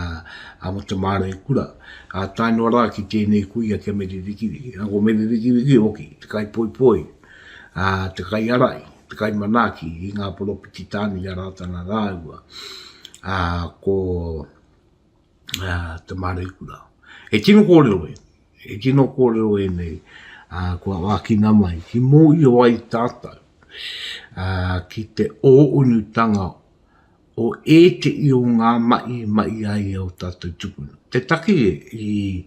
ā, mō te māreikura. Ā, tae noa rā ki tēnei kuia ki a Mere Rikiriki. Ā, ko Mere Rikiriki hoki, te kaipoipoi, ā, te kaiārahi, te kaimanaaki i ngā poropiti tāne i a Rātana rāua, ā, ko. te māreikura. He tino kōrero ēnei, he tino kōrero ēnei kua ākina mai ki mōhio ai tātou ki te ōunutanga o ētehi o ngā mahi i mahi ai e ō tātou tūpuna. Te take i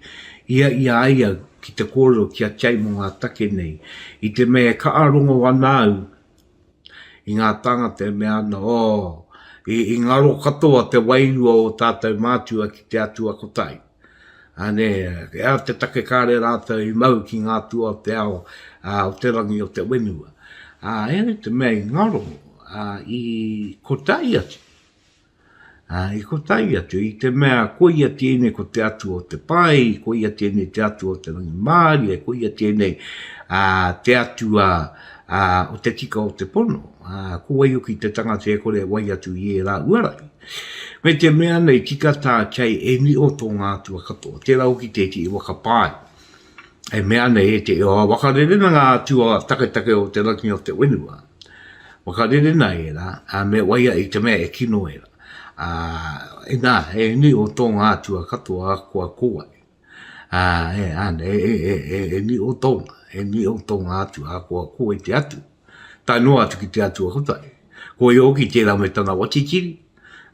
ia i a ia ki te kōrero ki a Jay mō ngā take nei, i te mea e kaha rongo ana au i ngā tāngata e mea ana, oh, i, i ngaro katoa te wairua o tātou mātua ki te Atua kotahi. Ane, e aha te take kāre rātou i mau ki ngā atua o te ao, ā, o te rangi, o te whenua. Ā, ehara i te mea i ngaro, ā, i kotahi atu. Ā, i kotahi atu, i te mea koia tēnei ko te Atua o te pai, koia tēnei te Atua o te rangimārie, koia tēnei ā, te Atua ā, o te tika o te pono, ā, ko wai hoki te tangata e kore e wai atu i ērā uarahi. Me te mea nei, tika tā kei e niho tō ngā atua katoa, tērā hoki tētehi waka pae, e mea nei e te, waka rere na ngā atua taketake o te rangi o te whenua. Whakarere na ērā, ā, me waia i te mea e kino ērā. Ā, inā, he nui o tō ngā atua katoa kua ko wai. Ā, e, āna, e, e, e, e, e niho tōna, e niho tōna atua, ahakoa ko wai te atua. Tae noa atu ki te atua kotahi. Ko ia hoki tērā me tana watitiri,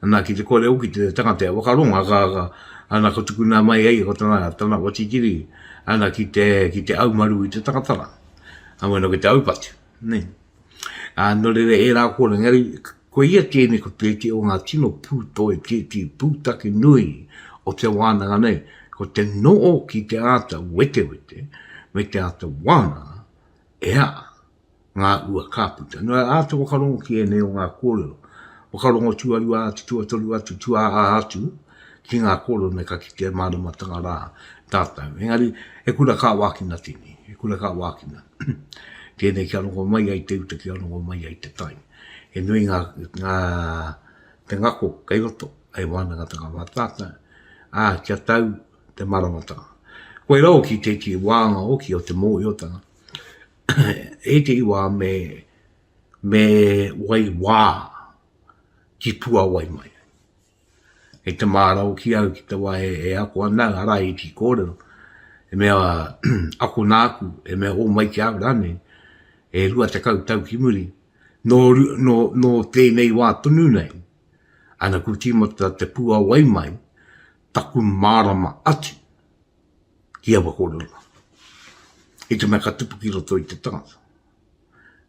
ana ki te kore hoki te tangata e whakaronga, ka, ka, ana ka tukuna mai ai ko tana, tana watitiri, ana ki te, ki te aumaru i te tangata rā. Aumaru ki te aupatu, nē. Ā, nō reira ērā kōrero, engari ko ia tēnei ko tētehi o ngā tino pūtoi, tētehi pūtake nui o te wānanga nei, ko te noho ki te āta wetewete me te āta wānanga e a ngā ua ka puta. Nō reira, āta whakarongo ki ēnei o ngā kōrero, whakarongo tuarua atu, tuatoru atu, tuaā atu ki ngā kōrero nei ka kitea māramatanga rā tātou. Engari, he kura ka wākina tēnei, he kura ka wākina. Tēnei kia rongo mai ai te uta, kia rongo mai ai te tai. He nui ngā, ngā, te ngako kei roto, hei wānangatanga mā tātou, ā, kia tau te maramatanga. Koirā hoki tētehi wānga hoki o te mōhiotanga, ētehi wā me, me wai wā ki puawai mai. Kei te māra hoki au ki te wā e ako ana au, arā iti kōrero, he mea ako nāku, he mea hōmai ki a au rānei, e 20 tau ki muri, nō, nō, nō tēnei wā tonu nei, ana ku tīmata te puawai mai, taku mārama atu ki aua kōrero rā. I te mea ka tupu ki roto i te tangata.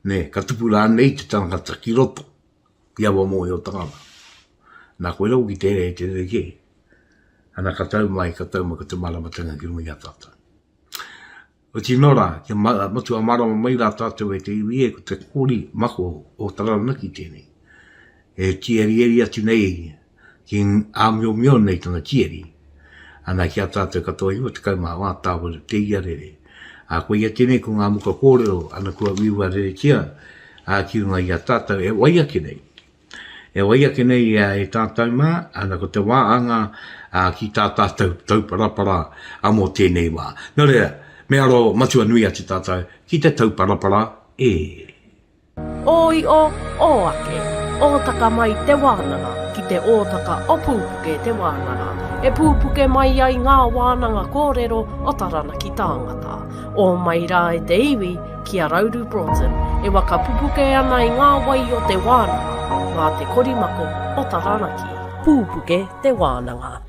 Nē, ka tupu rānei te tangata ki roto. I aua mōhiotanga rā. Nā, koirā hoki te te rerekē. Ana ka tau mai, ka tau mai ko te māramatanga ki runga i a tātou. Oti nō rā, kia matua mārama mai rā tātou e te iwi e, ko te kori mako o Taranaki tēnei. E tīerieri atu nei ki āmiomio nei tana tīeri, ana ki a tātou katoa 94 tāwaru te iarere. Ā, koia tēnei ko ngā muka kōrero, ana kua uiua reretia ā, ki runga i a tātou e wai ake nei. E wai ake nei e tātou mā, ana ko te wā anga ā, ki tā tātou tauparapara ā mō tēnei wā. Nō reira, me aro matua nui atu tātou ki te tauparapara e. Ō io, ō ake, ōtaka mai te wānanga ki te ōtaka o Pūpuke te wānanga, e pūpuke mai ai ngā wānanga kōrero o Taranaki tāngata. Ō mai rā e te iwi ki a Rauru Broughton e waka pupuke ana i ngā wai o te wānanga mā te korimako o Taranaki. Pūpuke te wānanga.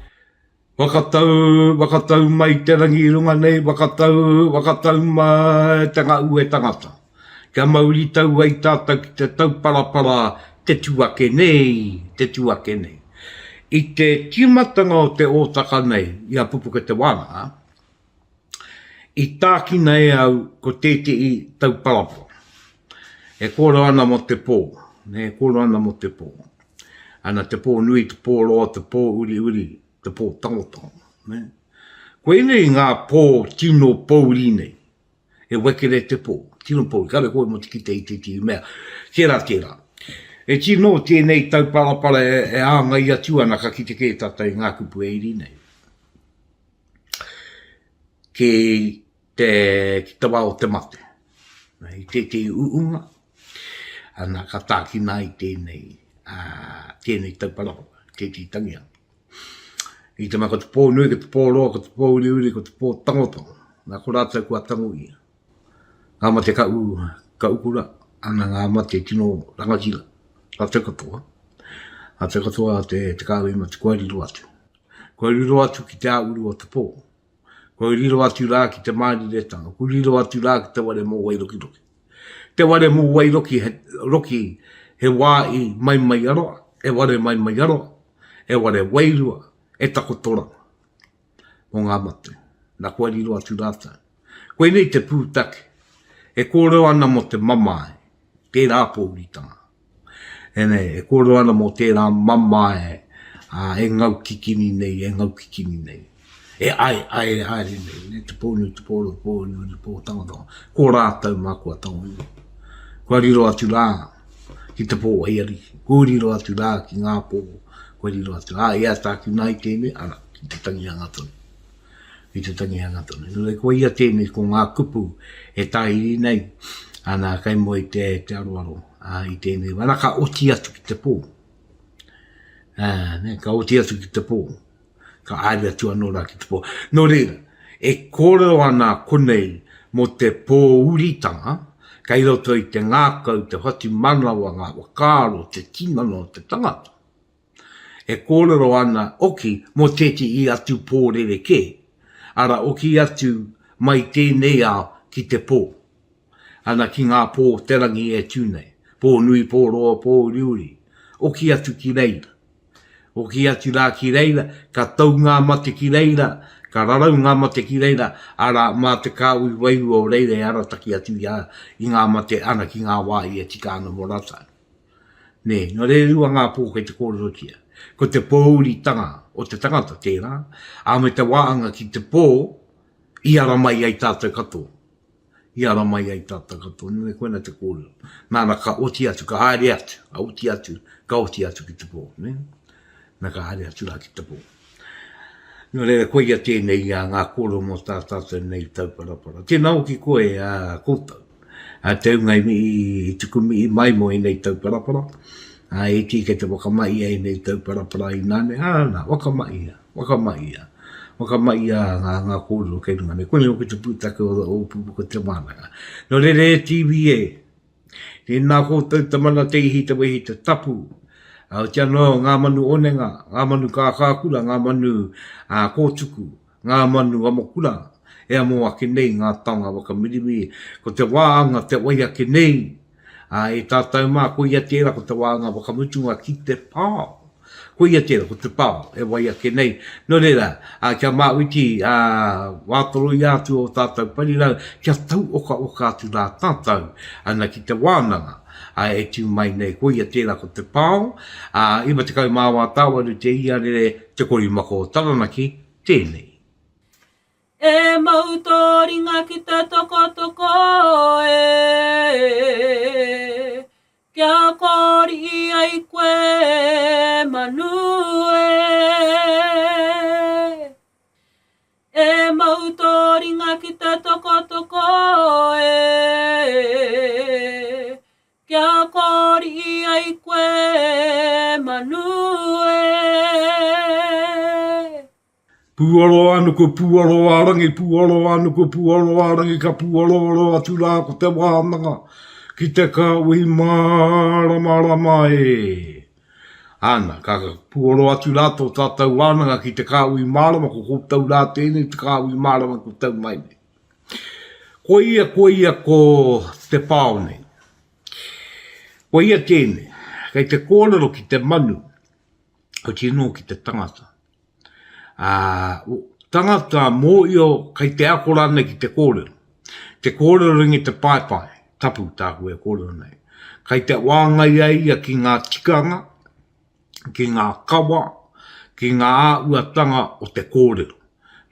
Whakatau, whakatau mai te rangi i runga nei, whakatau, whakatau mai te ngau e tangata. Kia mauri tau ai tātou ki te tauparapara te tū ake nei, te tū ake nei. I te tīmatanga o te ōtaka nei i a Pupuke Te Wānanga, i tākina e au ko tētehi tauparapara e kōrero ana mō te pō, e kōrero ana mō te pō. Ana te pō nui, te pō roa, te pō uriuri, te pō tangotango. Ne? Koinei ngā pō tino pōuri nei. E wekere te pō, tino pōuri. Kare koe mo te kite i tētehi mea. Tērā, tērā. E tino tēnei tauparapara e, e āngai atu ana ka kite kē tātou i ngā kupu e iri nei. Ki te, ki te wā o te mate. I tētehi uunga, ana ka tākina ai tēnei, ā, tēnei tauparapara, tētehi tangihanga. I te mea ko te pō nui, ko te pō roa, ko te pō uriuri, ko te pō tangotango. Nā ko rātou kua tango ia. Ngā mate ka ū, ka ukura, ana ngā mate tino rangatira, rātou katoa. Rātou katoa te, te kāhui mate kua riro atu. Kua riro atu ki te āuru o te pō. Kua riro atu rā ki te māriretanga, kua riro atu rā ki te ware mōwai rokiroki. Te ware mōwai roki, he, roki, he wā i maimaiaroa, he ware maimaiaroa, he ware wairua, e takotoranga mō ngā mate. Nā kua riro atu rātou. Koinei te pūtake e kōrero ana mō te mamae, tērā pōuritanga. Ēnei, e kōrero ana mō tērā mamae ā, e ngau kikini nei, e ngau kikini nei. E ae, ae haere nei, ne, te pōnui, te pōro, te pōuriuri, te pōtangotango. Ko rātou mā kua tango iho. Kua riro atu rā ki te pō waiariki, kua riro atu rā ki ngā pō, kua riro atu rā, i a tākina ai tēnei, ara, ki te tangihanga tonu. i te tangihanga tonu. Nō reira, koia tēnei ko ngā kupu e tāiri nei, ana, kei mua i te, te aroaro ā, i tēnei wā. Ana, ka oti atu ki te pō. Ā, ne, ka oti atu ki te pō. Ka āri atu anō rā ki te pō. Nō reira, E kōrero ana konei mō te pōuritanga kei roto i te ngākau, te whatumanawa, ngā whakaaro, te tinana o te tangata. E kōrero ana hoki mō tētehi atu pō rerekē, ara hoki atu mai tēnei ao ki te pō. Ana ki ngā pō o te rangi e tū nei, pō nui, pō roa, pō uriuri, hoki atu ki reira. Hoki atu rā ki reira, ka tau ngā mate ki reira, ka rarau ngā mate ki reira, arā, mā te kāhui wairua o reira e arataki atu i a, i ngā mate ana ki ngā wāhi e tika ana mō rātou. Nē, nō reira rua ngā pō kei te kōrerotia. Ko te pōuritanga o te tangata tērā, ā, me te wāanga ki te pō i ara mai ai tātou katoa. I ara mai ai tātou katoa, nō reira koina te kōrero. Nāna ka oti atu, ka haere atu, ka oti atu, ka oti atu ki te pō, nē? Nā ka haere atu rā ki te pō. Nō reira, koia tēnei a ngā kōrero mō tā tātou nei tauparapara. Tēnā hoki koe, a koutou, a te hunga i mihi, i tuku mihi mai mō ēnei tauparapara, a e kī kei te whakamahia ēnei tauparapara ināne, āna, whakamahia. Whakamahia. Whakamahia ngā, ngā kōrero kei runga nei. Koinei hoki te pūtake o, o Pupuka Te Wānanga. Nō reira e TV e, tēnā koutou te mana, te ihi, te wehi, te tapu. A, oti anō ngā manu onenga, ngā manu kākākura, ngā manu ā, kōtuku, ngā manu amokura, e amo ake nei ngā taonga whakamirimiri. Ko te wāanga te wai ake nei, Ā, e tātou mā, koia tērā ko te wānga whakamutunga ki te pao. Koia tērā, ko te pao e wai ake nei. Nō reira, ā, kia māuiki, ā, wātoroia atu ō tātou parirau, kia tauokaoka atu rā tātou, ana ki te wānanga, ā, e tū mai nei. Koia tērā ko te pao, ā, 94 tāwaru te iarere, te korimako o Taranaki, tēnei. E mau tō ringa ki te tokotoko e, Kia kōrihi ai koe manu e. E mau tō ringa ki te tokotoko e, Kia kōrihi ai koe manu e. Pūaro-ā-nuku, pūaro-ā-rangi, pūaro-ā-nuku, pūaro-ā-rangi, ka pūaroaro atu rā ko te wānanga ki te kāhui māramarama e. Ana, ka pūaro atu rā tō tātou wānanga ki te kāhui mārama, ko koutou rā tēnei te kāhui mārama kua tau mai nei. Koia, koia ko te pao nei. Koia tēnei, kei te kōrero ki te manu, oti anō ki te tangata. Ā, tangata mōio kei te ako rānei ki te kōrero. Te kōrero ringi te paepae, tapu tāku e kōrero nei. Kei te wāngai ai ia ki ngā tikanga, ki ngā kawa, ki ngā āhuatanga o te kōrero.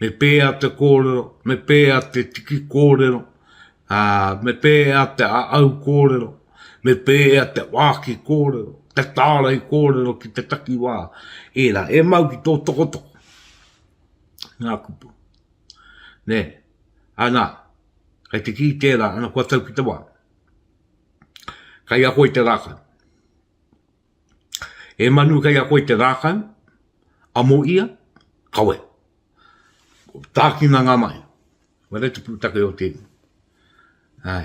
Me pēhea te kōrero, me pēhea te tiki kōrero, ā, me pēhea te āau kōrero, me pēhea te wāki kōrero, te tārai kōrero ki te takiwā, ērā, e mau ki tō tokotoko ngā kupu. Nē, ana, kei te kī tērā, ana kua tau ki te wā. Kei a koe te rākau. E manu kei a koe te rākau, amo ia, kawe. Tākina ngā mahi. Wera te pūtake o tēnei.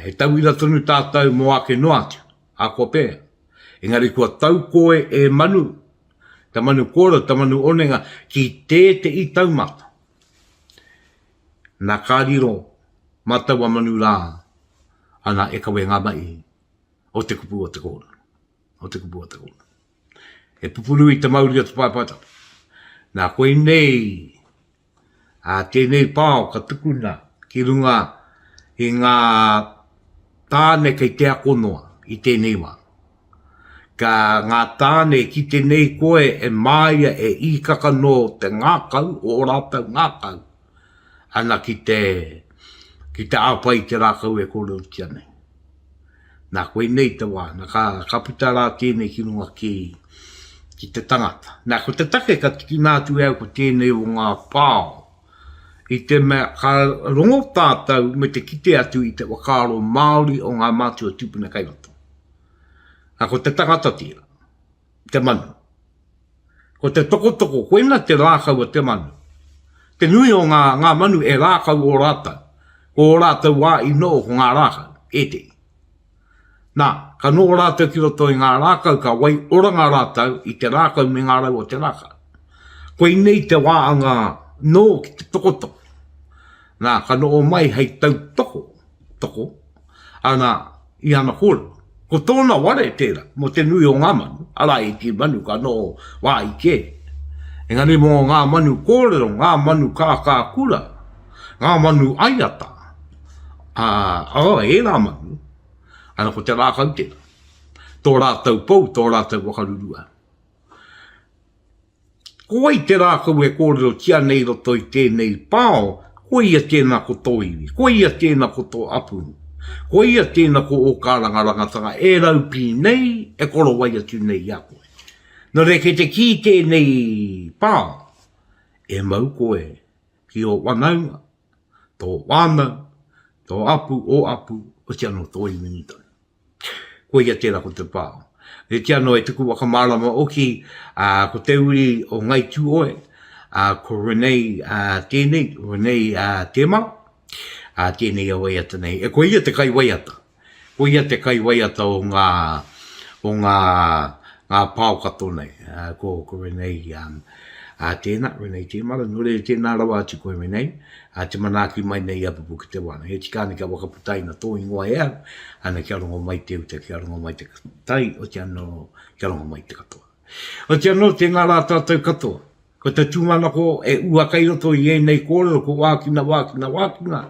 He tauira tonu tātou mō ake noa atu, ahakoa pēhea. Engari kua tau koe e manu, te manu kōrero, te manu onenga, ki tētehi taumata. Nā ka riro mā taua manu rā, ana e kawe ngā mahi o te kupu o te kōrero. O te kupu o te kōrero. E pupuru i te mauri o te paepae tapu. Nā koinei, ā, tēnei pao ka tukuna ki runga i ngā tāne kei te ako noa i tēnei wā. Ka ngā tāne ki tēnei koe e māia e īkaka nō te ngākau, o ō rātou ngākau, ana ki te, ki te āpai i te rākau e kōrerotia nei. Nā, koinei te wā, nā, ka, ka puta rā tēnei ki runga ki, ki te tangata. Nā, ko te take ka tikina atu e au ko tēnei o ngā pao, i te mea ka rongo tātou me te kite atu i te whakaaro Māori o ngā mātua tūpuna kei roto. Nā, ko te tangata tērā, te manu. Ko te tokotoko, koina te rākau o te manu. Te nui o ngā, ngā manu e rākau o rātou. Ko ō rātou wā i noho ko ngā rākau, ētehi. Nā, ka noho rātou ki roto i ngā rākau, ka wai oranga rātou i te rākau me ngā rau o te rākau. Koinei te wā a ngā nō ki te tokotoko. Nā, ka noho mai hei tautoko, toko, ana, i ana kōrero. Ko tōna ware tērā mō te nui o ngā manu, arā ētehi manu ka noho wā i kē. Engari mō ngā manu kōrero, ngā manu kākākura, ngā manu aiata, ā, ērā manu, ana ko te rākau tērā. Tō rātou pou, tō rātou whakarurua. Ko wai te rākau e kōrerotia nei i roto i tēnei pao, koia tēnā ko tō iwi, koia tēnā ko tō apu, koia tēnā ko ō kārangarangatanga e raupī nei, e korowai atu nei i a koe. Nō reira kei te kī tēnei pao, e mau koe ki ō whanaunga, tō whānau, tō apu, ō apu, otirā anō tō iwi nui tonu. Koia tērā ko te pā. Heoti anō e tuku whakamārama oki, ā, ko te uri o Ngai Tūhoe, ā, ko Renee tēnei, Renee Tēmara, ā, tēnei a waiata nei. E koia te kaiwaiata. Koia te kaiwaiata o ngā, o ngā, ngā pao katoa nei. Ā, ko, ko Renee, ā, tēnā, Renee Tēmara, nō reira tēnā rawa atu koe Renee. Ā, te manaaki mai nei i a Pupuke te Wānanga. He tika ana kia whakaputaina tō ingoa e au, ana kia rongo mai te uta, kia rongo mai te tai, oti anō, kia rongo mai te katoa. Oti anō, tēnā rā tātou katoa. Ko te tūmanako e ua kei roto i ēnei kōrero ko wākina, wākina, wākina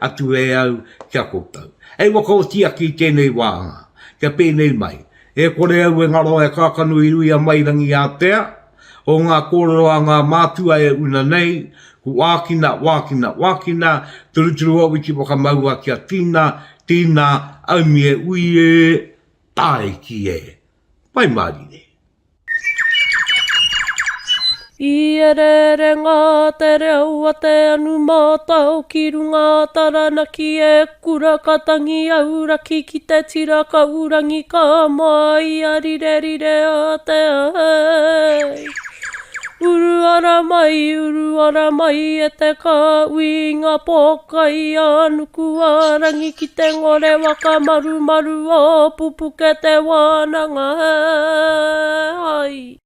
atu e au ki a koutou. Hei whakaoti ake i tēnei wāhanga, kia pēnei mai, e kore au e ngaro e kākano i ruia mai Rangiātea, O ngā kōrero a ngā mātua e una nei, ko wākina, wākina, wākina, turuturu au i te whakamaua kia tīna, tīna, aumie ui e, tāiki e. Pai mārire. I ereere ngā te reo a te anu mātao ki runga a Taranaki e kura ka tangi auraki ki te tira kaurangi ka moa i a rirerire a te ai. Uru ara mai, uru ara mai e te kāhui i ngā pōkai a nuku a rangi ki te ngore waka marumaru o Pupuke te wānanga ai.